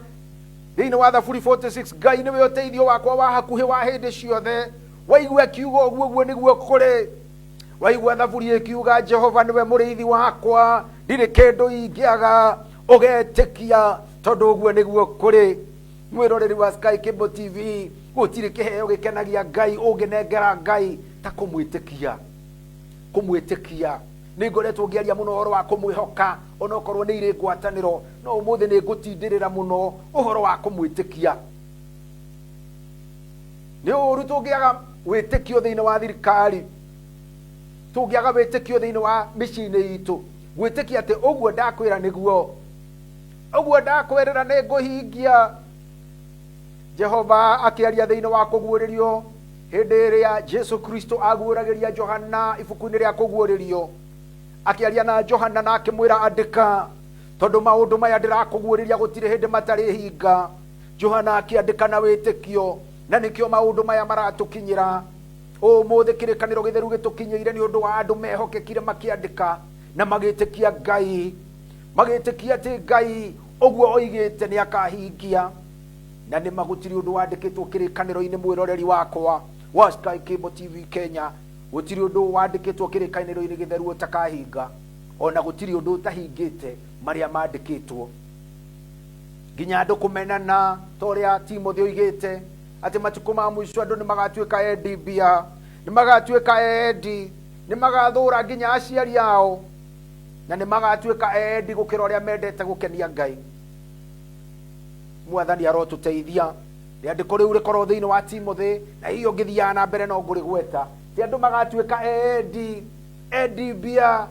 thĩinĩ wa Thaburi 46, Ngai nĩwe ũteithio wakwa wa hakuhĩ wa hĩndĩ ciothe. Waigua akiuga ũguo, ũguo nĩguo kũrĩ. Waigua Thaburi ĩkiuga Jehova nĩwe mũrĩithi wakwa, ndirĩ kĩndũ ingĩaga, ũgetĩkia tondũ ũguo nĩguo kũrĩ. Mwĩroreri wa Sky Cable TV, gũtirĩ kĩheo gĩkenagia Ngai ũngĩnengera Ngai ta kũmwĩtĩkia. Kũmwĩtĩkia. Nĩ ngoretwo ngĩaria mũno ũhoro wa kũmwĩhoka, onokorwo nĩ irĩ ngwatanĩro, no ũmũthĩ nĩ ngũtindĩrĩra mũno ũhoro wa kũmwĩtĩkia. Nĩ ũru tũngĩaga wĩtĩkio thĩinĩ wa thirikari, tũngĩaga wĩtĩkio thĩinĩ wa mĩciĩ-inĩ itũ, gwĩtĩkia atĩ ũguo ndakwĩra nĩguo, ũguo ndakwĩrĩra nĩ ngũhingia. Jehova akĩaria thĩinĩ wa kũguũrĩrio hĩndĩ ĩrĩa Jesu Kristo aguũragĩria Johana ibuku-inĩ rĩa kũguũrĩrio, akĩaria na Johana na akĩmwĩra andĩka, tondũ maũndũ maya ndĩrakũguũrĩria gũtirĩ hĩndĩ matarĩ hinga. Johana akĩandĩka na wĩtĩkio, na nĩkĩo maũndũ maya maratũkinyĩra ũmũthĩ. Kĩrĩkanĩro gĩtheru gĩtũkinyĩire nĩ ũndũ wa andũ mehokekire makĩandĩka na magĩtĩkia Ngai, magĩtĩkia atĩ Ngai ũguo oigĩte nĩ akahingia. Na nĩ ma gũtirĩ ũndũ wandĩkĩtwo kĩrĩkanĩro-inĩ, mwĩroreri wakwa wa Sky Cable TV Kenya, gũtirĩ ũndũ wandĩkĩtwo kĩrĩkanĩro-inĩ gĩtheru ũtakahinga, ona gũtirĩ ũndũ ũtahingĩte marĩa mandĩkĩtwo. Nginya andũ kũmenana, ta ũrĩa Timothy oigĩte atĩ matukũ ma mũico andũ nĩ magatuĩka endi mbia, nĩ magatuĩka endi, nĩ magathũra nginya aciari ao, na nĩ magatuĩka endi gũkĩra ũrĩa mendete gũkenia Ngai. Mwathani arotũteithia. Rĩandĩko rĩu rĩkorwo thĩinĩ wa Timothy, na hihi ũngĩthiaga na mbere no ngũrĩgweta, ti andũ magatuĩka endi, endi mbia,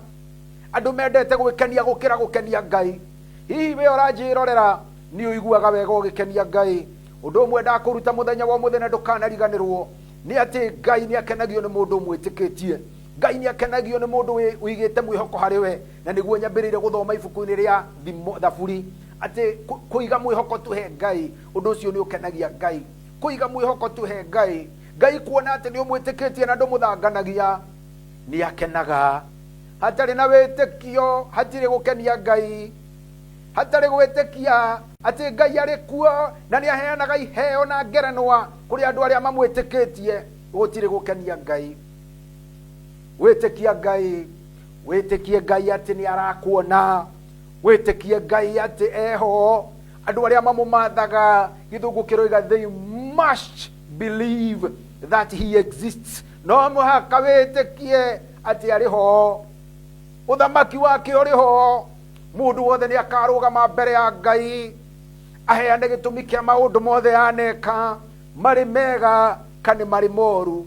andũ mendete gwĩkenia gũkĩra gũkenia Ngai. Hihi we ũranjĩrorera nĩ ũiguaga wega ũgĩkenia Ngai? Ũndũ ũmwe ndakũruta mũthenya wa ũmũthĩ na ndũkanariganĩrwo nĩ atĩ Ngai nĩ akenagio nĩ mũndũ ũmwĩtĩkĩtie. Ngai nĩ akenagio nĩ mũndũ ũigĩte mwĩhoko harĩ we, na nĩguo nyambĩrĩire gũthoma ibuku-inĩ rĩa Thaburi atĩ kũiga mwĩhoko tu he Ngai, ũndũ ũcio nĩ ũkenagia Ngai. Kũiga mwĩhoko tu he Ngai, Ngai kuona atĩ nĩ ũmwĩtĩkĩtie na ndũmũthanganagia, nĩ akenaga. Hatarĩ na wĩtĩkio hatirĩ gũkenia Ngai. Hatarĩ gwĩtĩkia atĩ Ngai arĩ kuo na nĩ aheanaga iheo na ngerenwa kũrĩ andũ arĩa mamwĩtĩkĩtie, gũtirĩ gũkenia Ngai. Wĩtĩkia Ngai, wĩtĩkie Ngai atĩ nĩ arakuona, wĩtĩkie Ngai atĩ eho. Andũ arĩa mamũmathaga, gĩthũngũ kĩroiga they must believe that he exists. No mũhaka wĩtĩkie atĩ arĩ ho, ũthamaki wake ũrĩ ho. Mũndũ wothe nĩ akarũgama mbere ya Ngai aheane gĩtũmi kĩa maũndũ mothe yaneka, marĩ mega kana marĩ moru.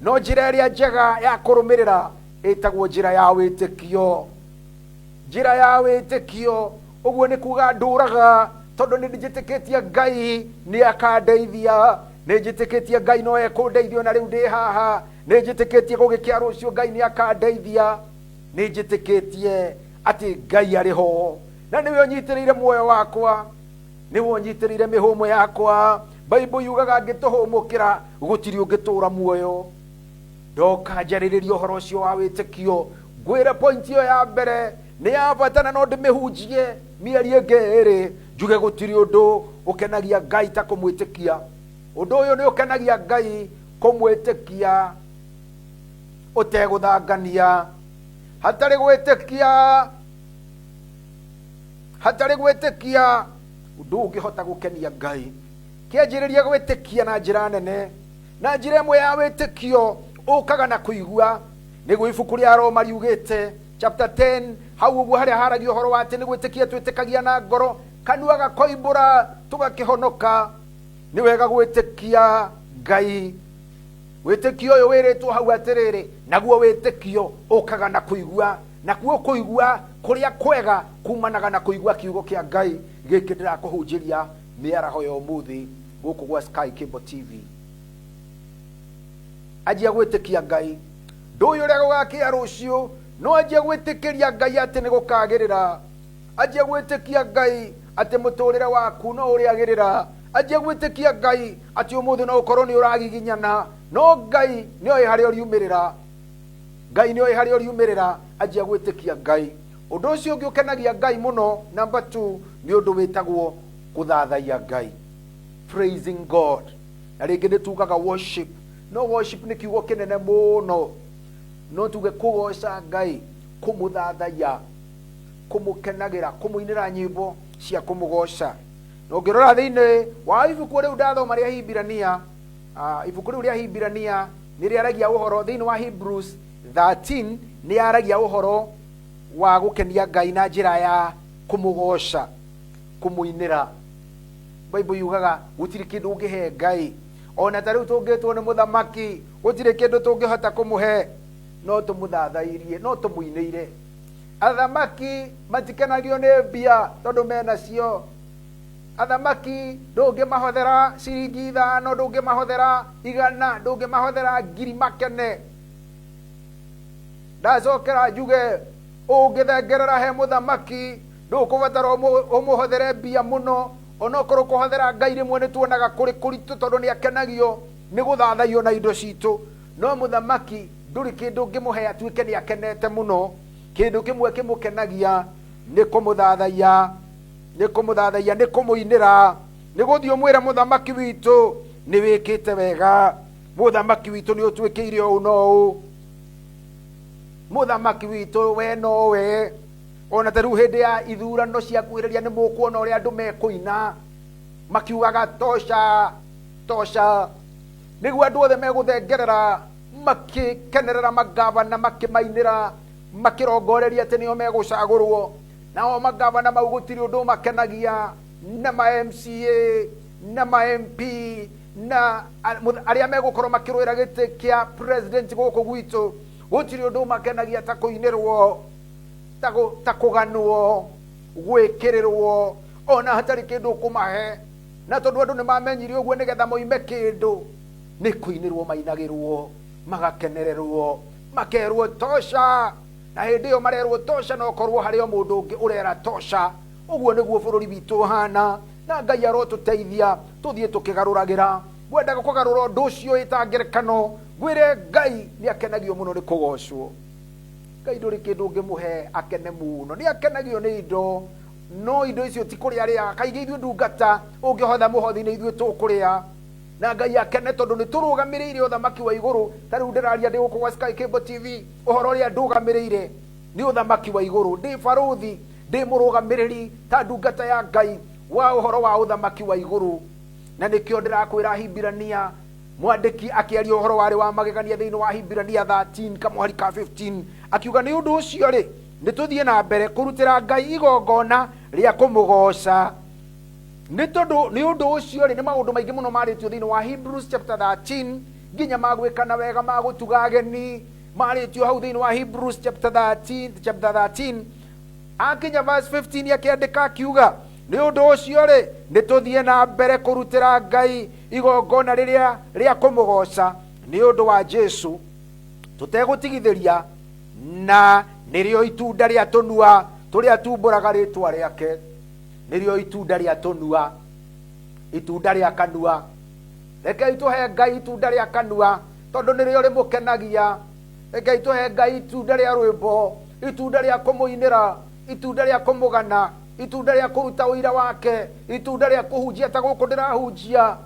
No njĩra ĩrĩa njega ya kũrũmĩrĩra ĩtagwo njĩra ya wĩtĩkio. Njĩra ya wĩtĩkio, ũguo nĩ kuga ndũraga tondũ nĩ njĩtĩkĩtie Ngai nĩ akandeithia, nĩ njĩtĩkĩtie Ngai no ekũndeithia ona rĩu ndĩ haha, nĩ njĩtĩkĩtie gũgĩkĩa rũciũ Ngai nĩ akandeithia, nĩ njĩtĩkĩtie atĩ Ngai arĩ ho na nĩwe ũnyitĩrĩire muoyo wakwa, nĩwe ũnyitĩrĩire mĩhũmũ yakwa. Baibũ yugaga angĩtũhũmũkĩra gũtirĩ ũngĩtũra muoyo. Ndoka njarĩrĩria ũhoro ũcio wa wĩtĩkio, ngwĩre point ĩyo ya mbere nĩ ya bata na no ndĩmĩhunjie. Mĩeri ĩngĩ ĩrĩ njuge gũtirĩ ũndũ ũkenagia Ngai ta kũmwĩtĩkia. Ũndũ ũyũ nĩ ũkenagia Ngai kũmwĩtĩkia ũtegũthangania. Hatarĩ gwĩtĩkia, hatarĩ gwĩtĩkia ndũngĩhota gũkenia Ngai. Kĩanjĩrĩria gwĩtĩkia na njĩra nene, na njĩra ĩmwe ya wĩtĩkio ũkaga na kũigua. Nĩguo ibuku rĩa Roma riugĩte chapter 10, hau ũguo harĩa haragia ũhoro wa atĩ nĩ gwĩtĩkia twĩtĩkagia na ngoro, kanua gakoimbũra tũgakĩhonoka. Nĩ wega gwĩtĩkia Ngai. Wĩtĩkio ũyũ wĩrĩtwo hau atĩrĩrĩ, naguo wĩtĩkio ũkaga na kũigua, nakuo kũigua kũrĩa kwega kumanaga na kũigua kiugo kĩa Ngai gĩkĩ ndĩrakũhunjĩria mĩaraho ya ũmũthĩ gũkũ gwa Sky Cable TV. Anjia gwĩtĩkia Ngai. Ndũĩ ũrĩa gũgakĩa rũciũ, no anjia gwĩtĩkĩria Ngai atĩ nĩ gũkagĩrĩra. Anjia gwĩtĩkia Ngai atĩ mũtũrĩre waku no ũrĩagĩrĩra. Anjia gwĩtĩkia Ngai atĩ ũmũthĩ no ũkorwo nĩ ũragiginyana, no Ngai nĩ oĩ harĩa ũriumĩrĩra. Ngai nĩ oĩ harĩa ũriumĩrĩra. Anjia gwĩtĩkia Ngai. Ũndũ ũcio ũngĩ ũkenagia Ngai mũno, number 2, nĩ ũndũ wĩtagwo kũthathaiya Ngai, praising God. Na rĩngĩ nĩ tugaga worship, no worship nĩ kiugo kĩnene mũno. No tuge kũgoca Ngai, kũmũthathaiya, kũmũkenagĩra, kũmũinĩra nyĩmbo cia kũmũgoca. Na ũngĩrora thĩinĩ wa ibuku rĩu ndathoma rĩa Hibirania, ibuku rĩu rĩa Hibirania nĩ rĩaragia ũhoro thĩinĩ wa Hebrews 13, nĩ yaragia ũhoro wa gũkenia Ngai na njĩra ya kũmũgoca, kũmũinĩra. Bible yugaga gũtirĩ kĩndũ ũngĩhe Ngai. Ona ta rĩu tũngĩtwo nĩ mũthamaki, gũtirĩ kĩndũ tũngĩhota kũmũhe, no tũmũthathairie, no tũmũinĩire. Athamaki matikenagio nĩ mbia tondũ menacio. Athamaki ndũngĩmahothera ciringi 5, ndũngĩmahothera 100, ndũngĩmahothera 1000 makene. Ndacokera njuge ũngĩthengerera he mũthamaki ndũkũbatara ũmũhothere mbia mũno. Onokorwo kũhothera Ngai rĩmwe nĩ tuonaga kũrĩ kũritũ tondũ nĩ akenagio nĩ gũthathaiyo na indo citũ, no mũthamaki ndũrĩ kĩndũ ũngĩmũhe atuĩke nĩ akenete mũno. Kĩndũ kĩmwe kĩmũkenagia nĩ kũmũthathaiya, nĩ kũmũthathaiya, nĩ kũmũinĩra, nĩ gũthiĩ ũmwĩre mũthamaki witũ nĩ wĩkĩte wega, mũthamaki witũ nĩ ũtwĩkĩire ũũ na ũũ, mũthamaki witũ we nowe. Ona ta rĩu hĩndĩ ya ithurano ciakuhĩrĩria nĩ mũkuona ũrĩa andũ mekũina makiugaga tosha tosha, nĩguo andũ othe megũthengerera makĩkenerera magavana, makĩmainĩra, makĩrongoreria atĩ nĩo megũcagũrwo. Nao magavana mau gũtirĩ ũndũ makenagia, na ma MCA na ma MP na arĩa megũkorwo makĩrũĩra gĩtĩ kĩa president gũkũ gwitũ, gũtirĩ ũndũ makenagia ta kũinĩrwo, ta kũganwo, gwĩkĩrĩrwo, ona hatarĩ kĩndũ ũkũmahe. Na tondũ andũ nĩ mamenyire ũguo nĩgetha moime kĩndũ, nĩ kũinĩrwo mainagĩrwo, magakenererwo, makerwo tosha. Na hĩndĩ ĩyo marerwo tosha, no korwo harĩ o mũndũ ũngĩ ũrera tosha. Ũguo nĩguo bũrũri witũ ũhana, na Ngai arotũteithia tũthiĩ tũkĩgarũragĩra. Ngwendaga kũgarũra ũndũ ũcio ĩta ngerekano, ngwĩre Ngai nĩ akenagio mũno nĩ kũgocwo. Ngai ndũrĩ kĩndũ ũngĩmũhe akene mũno, nĩ akenagio nĩ indo, no indo icio ti kũrĩa arĩaga. Kaingĩ ithuĩ ndungata ũngĩhotha mũhothi nĩ ithuĩ tũkũrĩa, na Ngai akene tondũ nĩ tũrũgamĩrĩire ũthamaki wa igũrũ. Ta rĩu ndĩraria ndĩ gũkũ gwa Sky Cable TV, ũhoro ũrĩa ndũgamĩrĩire nĩ ũthamaki wa igũrũ. Ndĩ barũthi, ndĩ mũrũgamĩrĩri ta ndungata ya Ngai wa ũhoro wa ũthamaki wa igũrũ. Na nĩkĩo ndĩrakwĩra Hibirania, mwandĩki akĩaria ũhoro warĩ wa magegania thĩinĩ wa Hibirania 13 kamũhari ka 15, akiuga nĩ ũndũ ũcio rĩ, nĩ tũthiĩ na mbere kũrutĩra Ngai igongona rĩa kũmũgooca. Nĩ tondũ nĩ ũndũ ũcio rĩ, nĩ maũndũ maingĩ mũno marĩtio thĩinĩ wa Hebrews chapter 13, nginya ma gwĩkana wega, ma gũtuga ageni, marĩtio hau thĩinĩ wa Hebrews chapter 13, chapter 13. Akinya verse 15 akĩandĩka akiuga, nĩ ũndũ ũcio rĩ, nĩ tũthiĩ na mbere kũrutĩra Ngai igongona rĩrĩa rĩa kũmũgooca nĩ ũndũ wa Jesu, tũtegũtigithĩria, na nĩrĩo itunda rĩa tũnua tũrĩa tumbũraga rĩtwa rĩake. Nĩrĩo itunda rĩa tũnua, itunda rĩa kanua. Rekei tũhe Ngai itunda rĩa kanua tondũ nĩrĩo rĩmũkenagia. Rekei tũhe Ngai itunda rĩa rwĩmbo, itunda rĩa kũmũinĩra, itunda rĩa kũmũgana. Itunda rĩa kũruta ũira wake, itunda rĩa kũhunjia ta gũkũ ndĩrahunjia,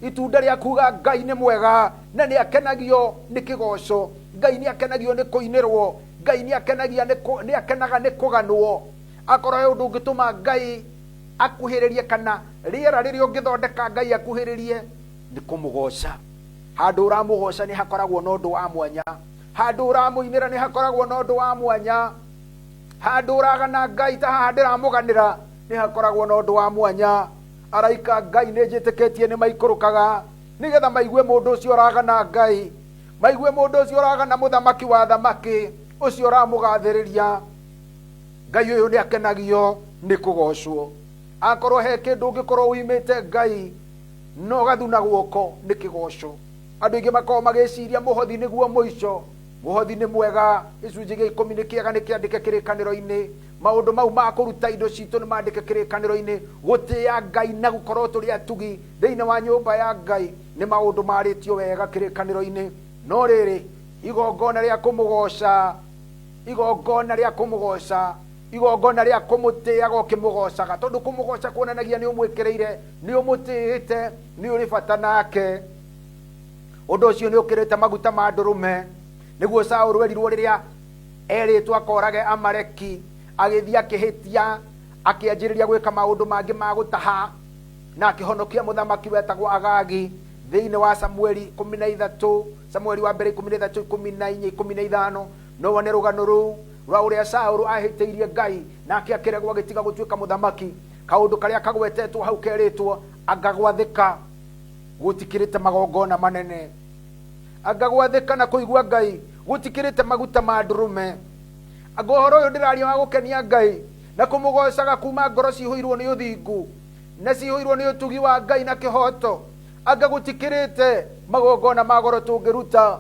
itunda rĩa kuga Ngai nĩ mwega na nĩ akenagio nĩ kĩgoco. Ngai nĩ akenagio nĩ kũinĩrwo. Ngai nĩ akenagia nĩ nĩ akenaga nĩ kũganwo. Akorwo he ũndũ ũngĩtũma Ngai akuhĩrĩrie kana rĩera rĩrĩa ũngĩthondeka Ngai akuhĩrĩrie nĩ kũmũgoca. Handũ ũramũgoca nĩ hakoragwo na ũndũ wa mwanya. Handũ ũramũinĩra nĩ hakoragwo na ũndũ wa mwanya. Handũ ũragana Ngai ta haha ndĩramũganĩra nĩ hakoragwo na ũndũ wa mwanya. Araika Ngai nĩ njĩtĩkĩtie nĩ maikũrũkaga nĩgetha maigue mũndũ ũcio ũragana Ngai, maigue mũndũ ũcio ũragana mũthamaki wa thamaki, ũcio ũramũgathĩrĩria. Ngai ũyũ nĩ akenagio nĩ kũgocwo. Akorwo he kĩndũ ũngĩkorwo ũimĩte Ngai na ũgathuna guoko nĩ kĩgoco. Andũ aingĩ makoragwo magĩciria mũhothi nĩguo mũico. Mũhothi nĩ mwega, gĩcunjĩ gĩa ikũmi nĩ kĩega, nĩ kĩandĩke kĩrĩkanĩro-inĩ. Maũndũ mau ma kũruta indo citũ nĩ mandĩke kĩrĩkanĩro-inĩ. Gũtĩĩa Ngai na gũkorwo tũrĩ atugi thĩinĩ wa nyũmba ya Ngai nĩ maũndũ marĩtio wega kĩrĩkanĩro-inĩ. No rĩrĩ, igongona rĩa kũmũgoca, igongona rĩa kũmũgoca, igongona rĩa kũmũtĩaga ũkĩmũgocaga, tondũ kũmũgoca kuonanagia nĩ ũmwĩkĩrĩire, nĩ ũmũtĩĩte, nĩ ũrĩ bata nake. Ũndũ ũcio nĩ ũkĩrĩte maguta ma ndũrũme. Nĩguo Saũlũ erirwo rĩrĩa erĩtwo akorage Amaleki, agĩthiĩ akĩhĩtia, akĩanjĩrĩria gwĩka maũndũ mangĩ ma gũtaha, na akĩhonokia mũthamaki wetagwo Agagi. Thĩinĩ wa Samueli 13, Samueli wa mbere 13, 14, 15, no wone rũgano rũu rwa ũrĩa Saũlũ ahĩtĩirie Ngai, nake akĩregwo agĩtiga gũtuĩka mũthamaki. Kaũndũ karĩa kagwetetwo hau kerĩtwo anga gwathĩka gũtikĩrĩte magongona manene, anga gwathĩka na kũigua Ngai gũtikĩrĩte maguta ma ndũrũme, anga ũhoro ũyũ ndĩraria wa gũkenia Ngai na kũmũgocaga kuma ngoro cihũirwo nĩ ũthingu na cihũirwo nĩ ũtugi wa Ngai na kĩhoto, anga gũtikĩrĩte magongona ma goro tũngĩruta,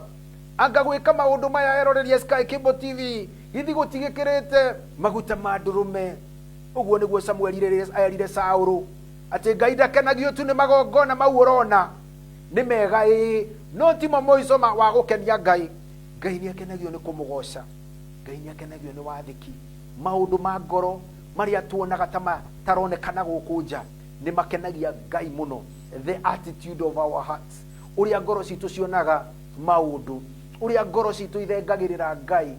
anga gwĩka maũndũ maya eroreria Sky Cable TV githi gũtigĩkĩrĩte maguta ma ndũrũme. Ũguo nĩguo Samueli erire Saũlũ atĩ Ngai ndakenagio tu nĩ magongona mau ũrona nĩ mega ĩĩ, no timo mũico wa gũkenia Ngai. Ngai nĩ akenagio nĩ kũmũgoca. Ngai nĩ akenagio nĩ wathĩki. Maũndũ ma ngoro marĩa tuonaga ta mataronekana gũkũ nja nĩ makenagia Ngai mũno. The attitude of our hearts, ũrĩa ngoro citũ cionaga maũndũ, ũrĩa ngoro citũ ithengagĩrĩra Ngai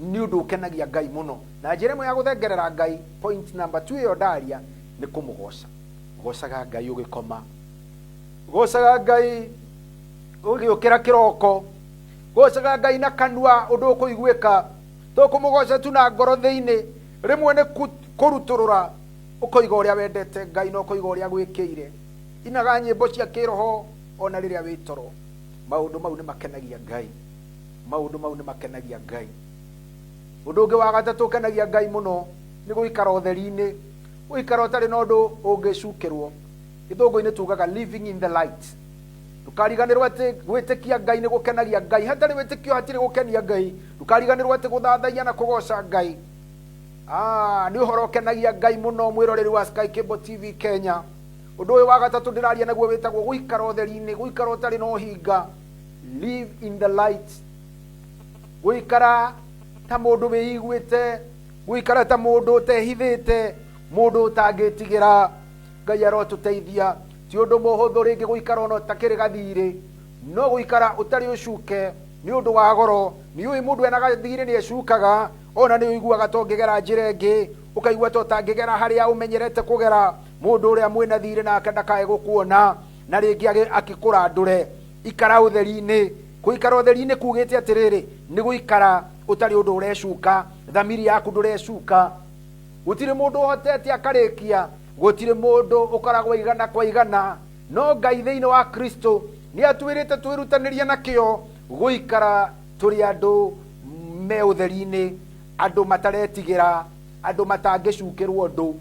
nĩ ũndũ ũkenagia Ngai mũno. Na njĩra ĩmwe ya gũthengerera Ngai, point number 2 ĩyo ndaria, nĩ kũmũgoca. Gocaga Ngai ũgĩkoma, gocaga Ngai ũgĩũkĩra kĩroko, gocaga Ngai na kanua ũndũ ũkũiguĩka, to kũmũgoca tu na ngoro thĩinĩ. Rĩmwe nĩ kũrutũrũra ũkoiga ũrĩa wendete Ngai na ũkoiga ũrĩa gwĩkĩire. Inaga nyĩmbo cia kĩroho ona rĩrĩa wĩ toro. Maũndũ mau nĩ makenagia Ngai. Maũndũ mau nĩ makenagia Ngai. Ũndũ ũngĩ wa gatatũ ũkenagia Ngai mũno nĩ gũikara ũtheri-inĩ, gũikara ũtarĩ na ũndũ ũngĩcukĩrwo. Gĩthũngũ-inĩ tugaga living in the light. Ndũkariganĩrwo atĩ gwĩtĩkia Ngai nĩ gũkenagia Ngai. Hatarĩ wĩtĩkio hatirĩ gũkenia Ngai. Ndũkariganĩrwo atĩ gũthathaiya na kũgoca Ngai nĩ ũhoro ũkenagia Ngai mũno. Mwĩroreri wa Sky Cable TV Kenya, ũndũ ũyũ wa gatatũ ndĩraria naguo wĩtagwo gũikara ũtheri-inĩ, gũikara ũtarĩ na ũhinga, live in the light, gũikara ta mũndũ wĩiguĩte, gũikara ta mũndũ ũtehithĩte, mũndũ ũtangĩtigĩra. Ngai arotũteithia. Ti ũndũ mũhũthũ rĩngĩ gũikara ona ũtakĩrĩ gathirĩ, no gũikara ũtarĩ ũcuke nĩ ũndũ wa goro. Nĩ ũĩ mũndũ ena gathirĩ nĩ ecukaga, ona nĩ ũiguaga ta ũngĩgera njĩra ĩngĩ, ũkaigua ta ũtangĩgera harĩa ũmenyerete kũgera. Mũndũ ũrĩa mwĩna thirĩ nake ndakae gũkuona na rĩngĩ akĩkũrandũre. Ikara ũtheri-inĩ. Gũikara ũtheri-inĩ kugĩte atĩrĩrĩ, nĩ gũikara ũtarĩ ũndũ ũrecuka, thamiri yaku ndũrecuka. Gũtirĩ mũndũ ũhotete akarĩkia, gũtirĩ mũndũ ũkoragwo igana kwa igana, no Ngai thĩinĩ wa Kristo nĩ atwĩrĩte twĩrutanĩrie na kĩo gũikara tũrĩ andũ me ũtheri-inĩ, andũ mataretigĩra, andũ matangĩcukĩrwo ũndũ,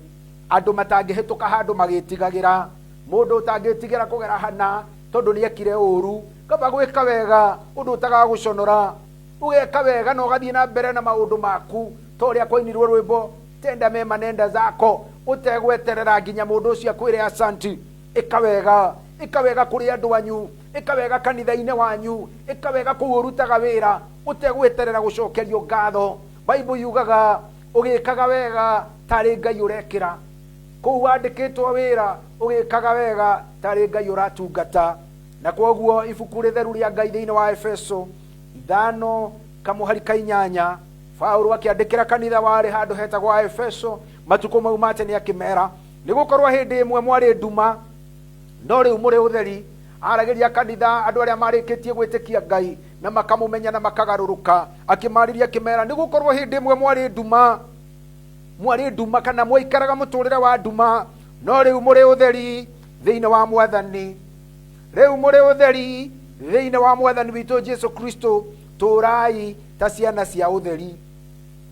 andũ matangĩhĩtũka handũ magĩtigagĩra, mũndũ ũtangĩtigĩra kũgera hana tondũ nĩ ekire ũru, kaba gwĩka wega ũndũ ũtagagũconora, ũgeka wega na ũgathiĩ na mbere na maũndũ maku ta ũrĩa kwainirwo rwĩmbo tenda mema nenda zako, ũtegweterera nginya mũndũ ũcio akwĩre asanti. Ĩka wega, ĩka wega kũrĩ andũ anyu, ĩka wega kanitha-inĩ wanyu, ĩka wega kũu ũrutaga wĩra, ũtegweterera gũcokerio ngatho. Bible yugaga Ũgĩkaga wega tarĩ Ngai ũrekĩra. Kũu wandĩkĩtwo wĩra ũgĩkaga wega tarĩ Ngai ũratungata. Na kwoguo ibuku rĩtheru rĩa Ngai thĩinĩ wa Efeso 5:8, Paulo akĩandĩkĩra kanitha warĩ handũ hetagwo Efeso matukũ mau ma tene akĩmera, nĩ gũkorwo hĩndĩ ĩmwe mwarĩ nduma, no rĩu mũrĩ ũtheri. Aragĩria kanitha andũ arĩa marĩkĩtie gwĩtĩkia Ngai na makamũmenya na makagarũrũka, akĩmarĩria akĩmera, nĩ gũkorwo hĩndĩ ĩmwe mwarĩ nduma, mwarĩ nduma kana mwaikaraga mũtũrĩre wa nduma, no rĩu mũrĩ ũtheri thĩinĩ wa Mwathani. Rĩu mũrĩ ũtheri thĩinĩ wa Mwathani witũ Jesu Kristo. Tũrai ta ciana cia ũtheri,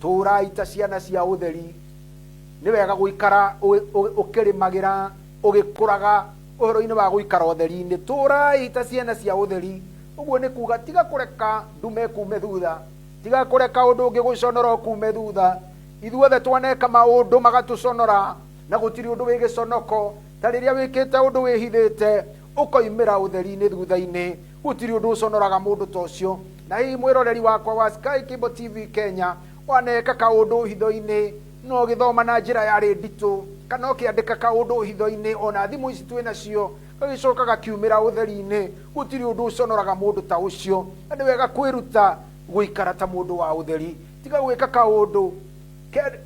tũrai ta ciana cia ũtheri. Nĩ wega gũikara ũkĩrĩmagĩra, ũgĩkũraga ũhoro-inĩ wa gũikara ũtheri-inĩ. Tũrai ta ciana cia ũtheri. Ũguo nĩ kuga tiga kũreka ndume kume thutha, tiga kũreka ũndũ ũngĩ gũconora kume thutha. Ithuothe twaneka maũndũ magatũconora, na gũtirĩ ũndũ wĩ gĩconoko ta rĩrĩa wĩkĩte ũndũ wĩhithĩte ũkoimĩra ũtheri-inĩ thutha-inĩ. Gũtirĩ ũndũ ũconoraga mũndũ ta ũcio. Na hihi mwĩroreri wakwa wa Sky Cable TV Kenya, waneka kaũndũ hitho-inĩ no ũgĩthoma na njĩra yarĩ nditũ, kana ũkĩandĩka kaũndũ hitho-inĩ ona thimũ ici twĩ nacio, gagĩcoka gakiumĩra ũtheri-inĩ, gũtirĩ ũndũ ũconoraga mũndũ ta ũcio. Na nĩ wega kwĩruta gũikara ta mũndũ wa ũtheri. Tiga gwĩka kaũndũ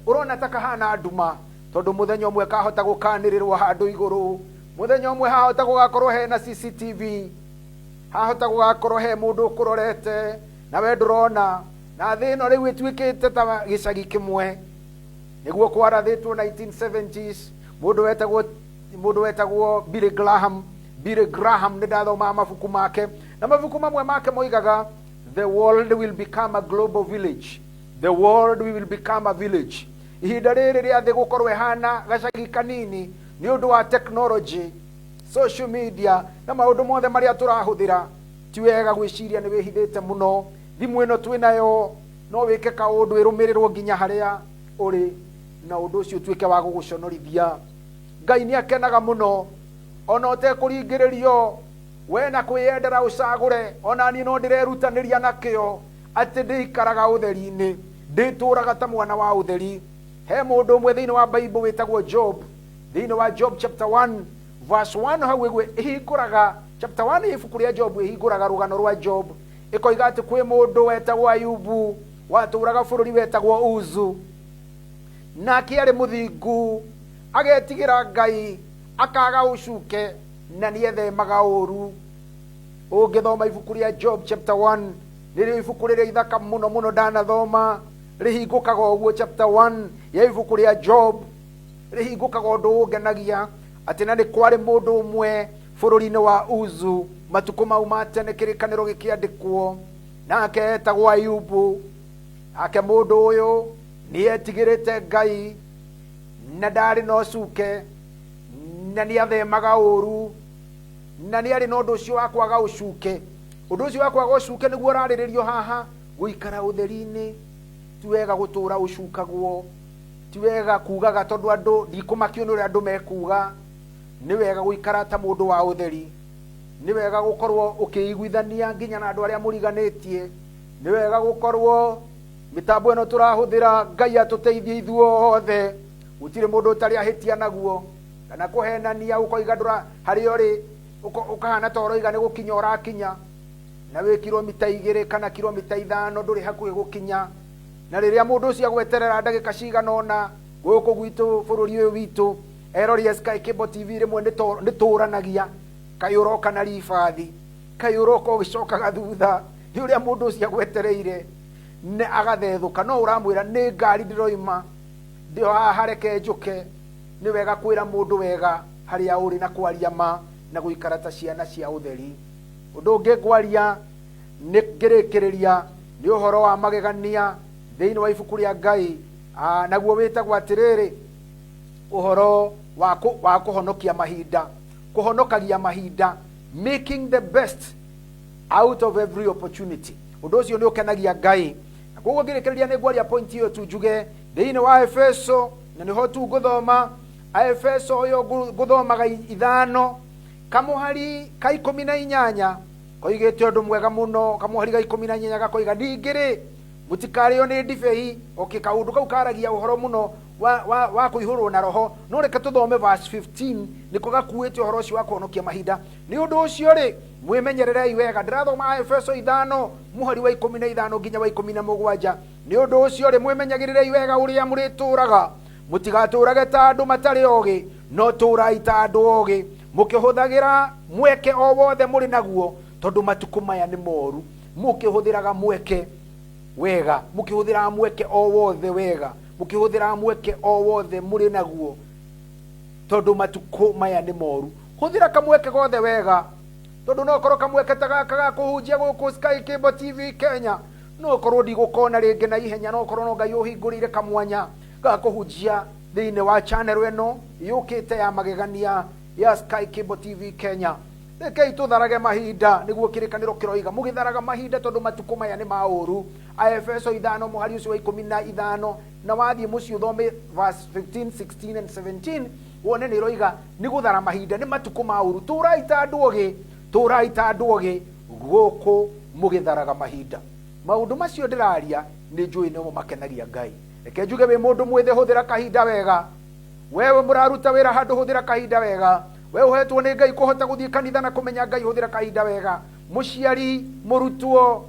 ũrona ta kahana nduma, tondũ mũthenya ũmwe kahota gũkanĩrĩrwo handũ igũrũ, mũthenya ũmwe hahota gũgakorwo hena CCTV, hahota gũgakorwo he mũndũ ũkũrorete na we ndũrona. Na thĩ ĩno rĩu ĩtuĩkĩte ta gĩcagi kĩmwe. Nĩguo kwarathĩtwo 1970s, mũndũ wetagwo Billy Graham. Billy Graham nĩ ndathomaga mabuku make, na mabuku mamwe make moigaga the world will become a global village, the world will become a village. Ihinda rĩrĩ rĩa thĩ gũkorwo ĩhana gacagi kanini nĩ ũndũ wa technology, social media na maũndũ mothe marĩa tũrahũthĩra. Ti wega gwĩciria nĩ wĩhithĩte mũno. Thimũ ĩno twĩnayo no wĩke kaũndũ ĩrũmĩrĩrwo nginya harĩa ũrĩ, na ũndũ ũcio ũtuĩke wa gũgũconorithia. Ngai nĩ akenaga mũno ona ũtekũringĩrĩrio, we na kwĩyendera ũcagũre. Ona niĩ no ndĩrerutanĩria nakĩo atĩ ndĩikaraga ũtheri-inĩ, ndĩtũraga ta mwana wa ũtheri. He mũndũ ũmwe thĩinĩ wa Bible wĩtagwo Job. Thĩinĩ wa Job chapter 1 verse 1 hau ĩgwe ĩhingũraga chapter 1 ibuku rĩa Job ĩhingũraga rũgano rwa Job, ĩkoiga atĩ kwĩ mũndũ wetagwo Ayubu watũraga bũrũri wetagwo Uzu, nake arĩ mũthingu, agetigĩra Ngai, akaga ũcuke, na nĩethemaga ũru. Ũngĩthoma ibuku rĩa Job chapter 1, nĩrĩo ibuku rĩrĩa ithaka mũno mũno ndanathoma. Rĩhingũkaga ũguo, chapter 1 ya ibuku rĩa Job rĩhingũkaga ũndũ ũngenagia, atĩ na nĩ kwarĩ mũndũ ũmwe bũrũri-inĩ wa Uzu matukũ mau ma tene kĩrĩkanĩro gĩkĩandĩkwo, nake etagwo Ayubu. Nake mũndũ ũyũ nĩetigĩrĩte Ngai na ndarĩ na ũcuke, na nĩathemaga ũru, na nĩarĩ na ũndũ ũcio wa kwaga ũcuke. Ũndũ ũcio wa kwaga ũcuke nĩguo ũrarĩrĩrio haha, gũikara ũtheri-inĩ. Ti wega gũtũra ũcukagwo, ti wega kugaga tondũ andũ ndikũmakio nĩ ũrĩa andũ mekuga. Nĩ wega gũikara ta mũndũ wa ũtheri, nĩ wega gũkorwo ũkĩiguithania nginya na andũ arĩa mũriganĩtie, nĩ wega gũkorwo mĩtambo ĩno tũrahũthĩra. Ngai atũteithie ithuothe, gũtirĩ mũndũ ũtarĩ ahĩtia naguo, kana kũhenania ũkoiga ndũra harĩa ũrĩ, ũkahana ta ũroiga nĩ gũkinya ũrakinya, na wĩ kilomita 2 kana kilomita 5 ndũrĩ hakuhĩ gũkinya. Na rĩrĩa mũndũ ũcio agweterera ndagĩka cigana ũna gũkũ gwitũ bũrũri ũyũ witũ, erori a Sky Cable TV rĩmwe nĩ tũranagia, kaĩ ũroka na ribathi, kaĩ ũroka ũgĩcokaga thutha nĩ ũrĩa mũndũ ũcio agwetereire, nĩ agathethũka. No ũramwĩra nĩ ngari ndĩroima, ndĩ o haha, reke njũke. Nĩ wega kwĩra mũndũ wega harĩa ũrĩ na kwaria ma na gũikara ta ciana cia ũtheri. Ũndũ ũngĩ ngwaria nĩ ngĩrĩkĩrĩria nĩ ũhoro wa magegania thĩinĩ wa ibuku rĩa Ngai, naguo wĩtagwo atĩrĩrĩ, ũhoro wa kũhonokia mahinda, kũhonokagia mahinda, making the best out of every opportunity. Ũndũ ũcio nĩ ũkenagia Ngai. Na koguo ngĩrĩkĩrĩria nĩ ngwaria point ĩyo tu njuge thĩinĩ wa Efeso, na nĩho tu ngũthoma Efeso ũyũ ngũthomaga 5:18, koigĩte ũndũ mwega mũno. Kamũhari ga 18 gakoiga, ningĩ rĩ Mũtikarĩo nĩ ndibei. Okay, kaũndũ kau karagia ũhoro mũno wa kũihũrwo na roho. No reke tũthome verse 15, nĩko gakuĩte ũhoro ũcio wa kũhonokia mahinda. Nĩ ũndũ ũcio rĩ, mwĩmenyererei wega. Ndĩrathoma Efeso 5 mũhari wa 15 nginya wa 17. Nĩ ũndũ ũcio rĩ, mwĩmenyagĩrĩrei wega ũrĩa mũrĩtũũraga, mũtigatũũrage ta andũ matarĩ ogĩ, no tũũrai ta andũ ogĩ, mũkĩhũthagĩra mweke o wothe mũrĩ naguo, tondũ matukũ maya nĩ moru. Mũkĩhũthĩraga mweke wega, mũkĩhũthĩraga mweke o wothe wega, mũkĩhũthĩraga mweke o wothe mũrĩ naguo, tondũ matukũ maya nĩ moru. Hũthĩra kamweke gothe wega, tondũ no korwo kamweke ta gaka ga kũhunjia gũkũ Sky Cable TV Kenya, no korwo ndigũkona rĩngĩ na ihenya, no korwo no Ngai ũhingũrĩire kamwanya ga kũhunjia thĩinĩ wa channel ĩno yũkĩte ya magegania ya Sky Cable TV Kenya. Rekei tũtharage mahinda, nĩguo kĩrĩkanĩro kĩroiga, mũgĩtharaga mahinda tondũ matukũ maya nĩ ma ũru. Aefeso 5 mũhari ũcio wa 15, na wathiĩ mũciĩ ũthome verse 15, 16 and 17, wone nĩ ĩroiga nĩ gũthara mahinda, nĩ matukũ ma ũru. Tũrai ta andũ ogĩ, tũrai ta andũ ogĩ gũkũ mũgĩtharaga mahinda. Maũndũ macio ndĩraria nĩ njũĩ nĩmo makenagia Ngai. Reke njuge wĩ mũndũ mwĩthĩ, hũthĩra kahinda wega. Wewe mũraruta wĩra handũ, hũthĩra kahinda wega. We ũhetwo nĩ Ngai kũhota gũthiĩ kanitha na kũmenya Ngai, hũthĩra kahinda wega. Mũciari, mũrutwo,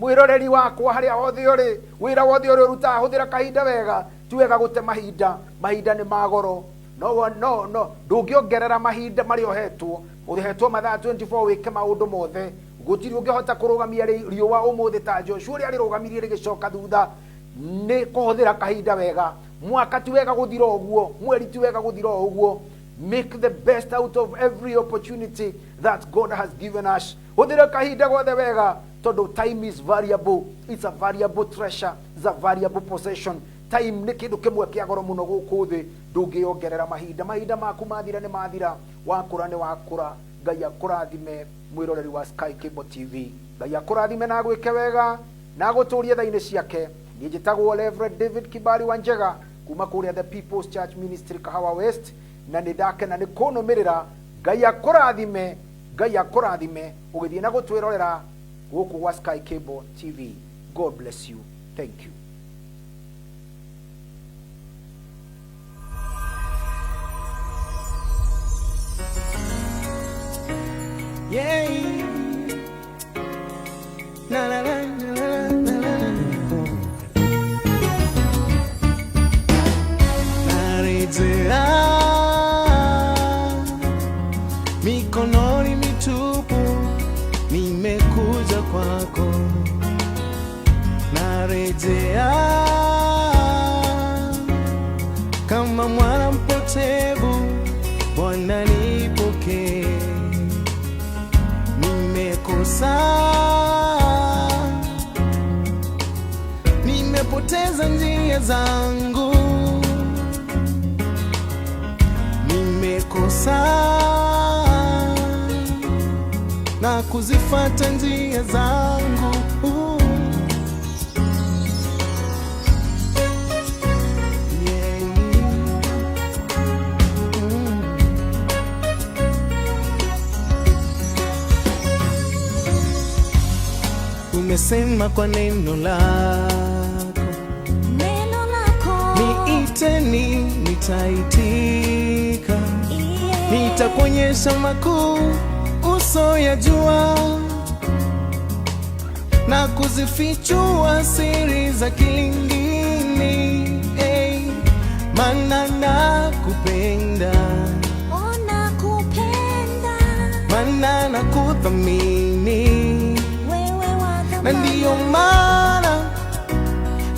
mwĩroreri wakwa, harĩa hothe ũrĩ, wĩra wothe ũrĩa ũrutaga, hũthĩra kahinda wega. Ti wega gũte mahinda, mahinda nĩ ma goro. No, no, no, ndũngĩongerera mahinda marĩa ũhetwo. Ũhetwo mathaa 24 wĩke maũndũ mothe. Gũtirĩ ũngĩhota kũrũgamia riũa ũmũthĩ ta Joshua ũrĩa arĩrũgamirie rĩgĩcoka thutha. Nĩ kũhũthĩra kahinda wega. Mwaka ti wega gũthira ũguo, mweri ti wega gũthira o ũguo. Make the best out of every opportunity that God has given us. Hũthĩra kahinda gothe wega, tondũ time is valuable. It's a valuable treasure. It's a valuable possession. Time nĩ kĩndũ kĩmwe kĩa goro mũno gũkũ thĩ. Ndũngĩongerera mahinda. Mahinda maku mathira nĩ mathira, wakũra nĩ wakũra. Ngai akũrathime mwĩroreri wa Sky Cable TV. Ngai akũrathime na agwĩke wega na agũtũrie tha-inĩ ciake. Niĩ njĩtagwo Reverend David Kibali Wanjega kuma kũrĩa The People's Church Ministry Kahawa West, na nĩ ndakena nĩ kũnũmĩrĩra. Ngai akũrathime, Ngai akũrathime ũgĩthiĩ na gũtwĩrorera gũkũ gwa Sky Cable TV. God bless you. Thank you. Yeah. Na na na na na na na. Narejea mikononi mitupu, nimekuja kwako. Narejea kama mwana mpotevu, Bwana nipokee. Nimekosa, nimepoteza njia zangu, nimekosa na kuzifata njia zangu. Yeah. Mm. Umesema kwa neno lako, Neno lako niiteni nitaitika, nitakuonyesha makuu usoyajua na kuzifichua siri za kilindini. Hey, maana nakupenda, Nakupenda, maana nakuthamini, wewe wa na thamani. ndiyo maana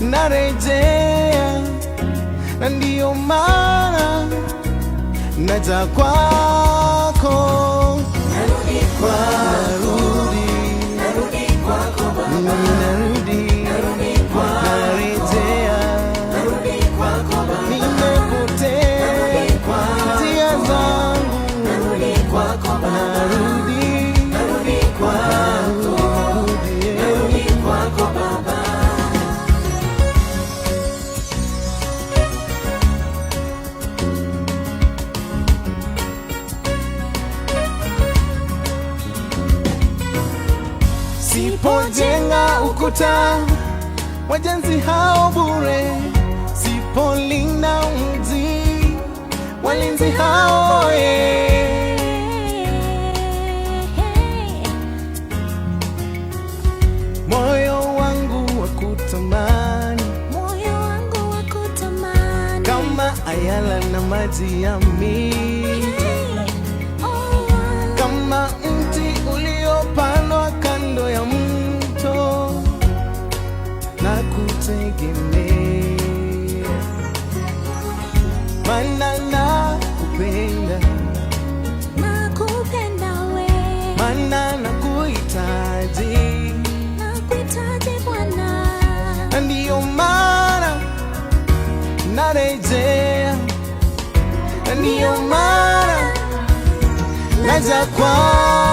narejea, na ndiyo maana naja kwako, Narudi narudi, narudi kwako Baba, mimi narudi, narudi kwako, narejea, narudi kwako Baba, nimepotea njia zangu, narudi kwako Baba, narudi, narudi kwako, narudi, narudi kwako Baba. Sipojenga ukuta Wajenzi hao bure, sipolinda mji, walinzi hao eh. Moyo wangu wa kutamani Moyo wangu wa kutamani kama ayala na maji ya mito, Oh, kama mti uliopandwa kando ya mto na kutegemea, maana nakupenda, nakupenda we, maana nakuhitaji, nakuhitaji Bwana, na ndiyo maana narejea, na ndiyo maana naja kwako.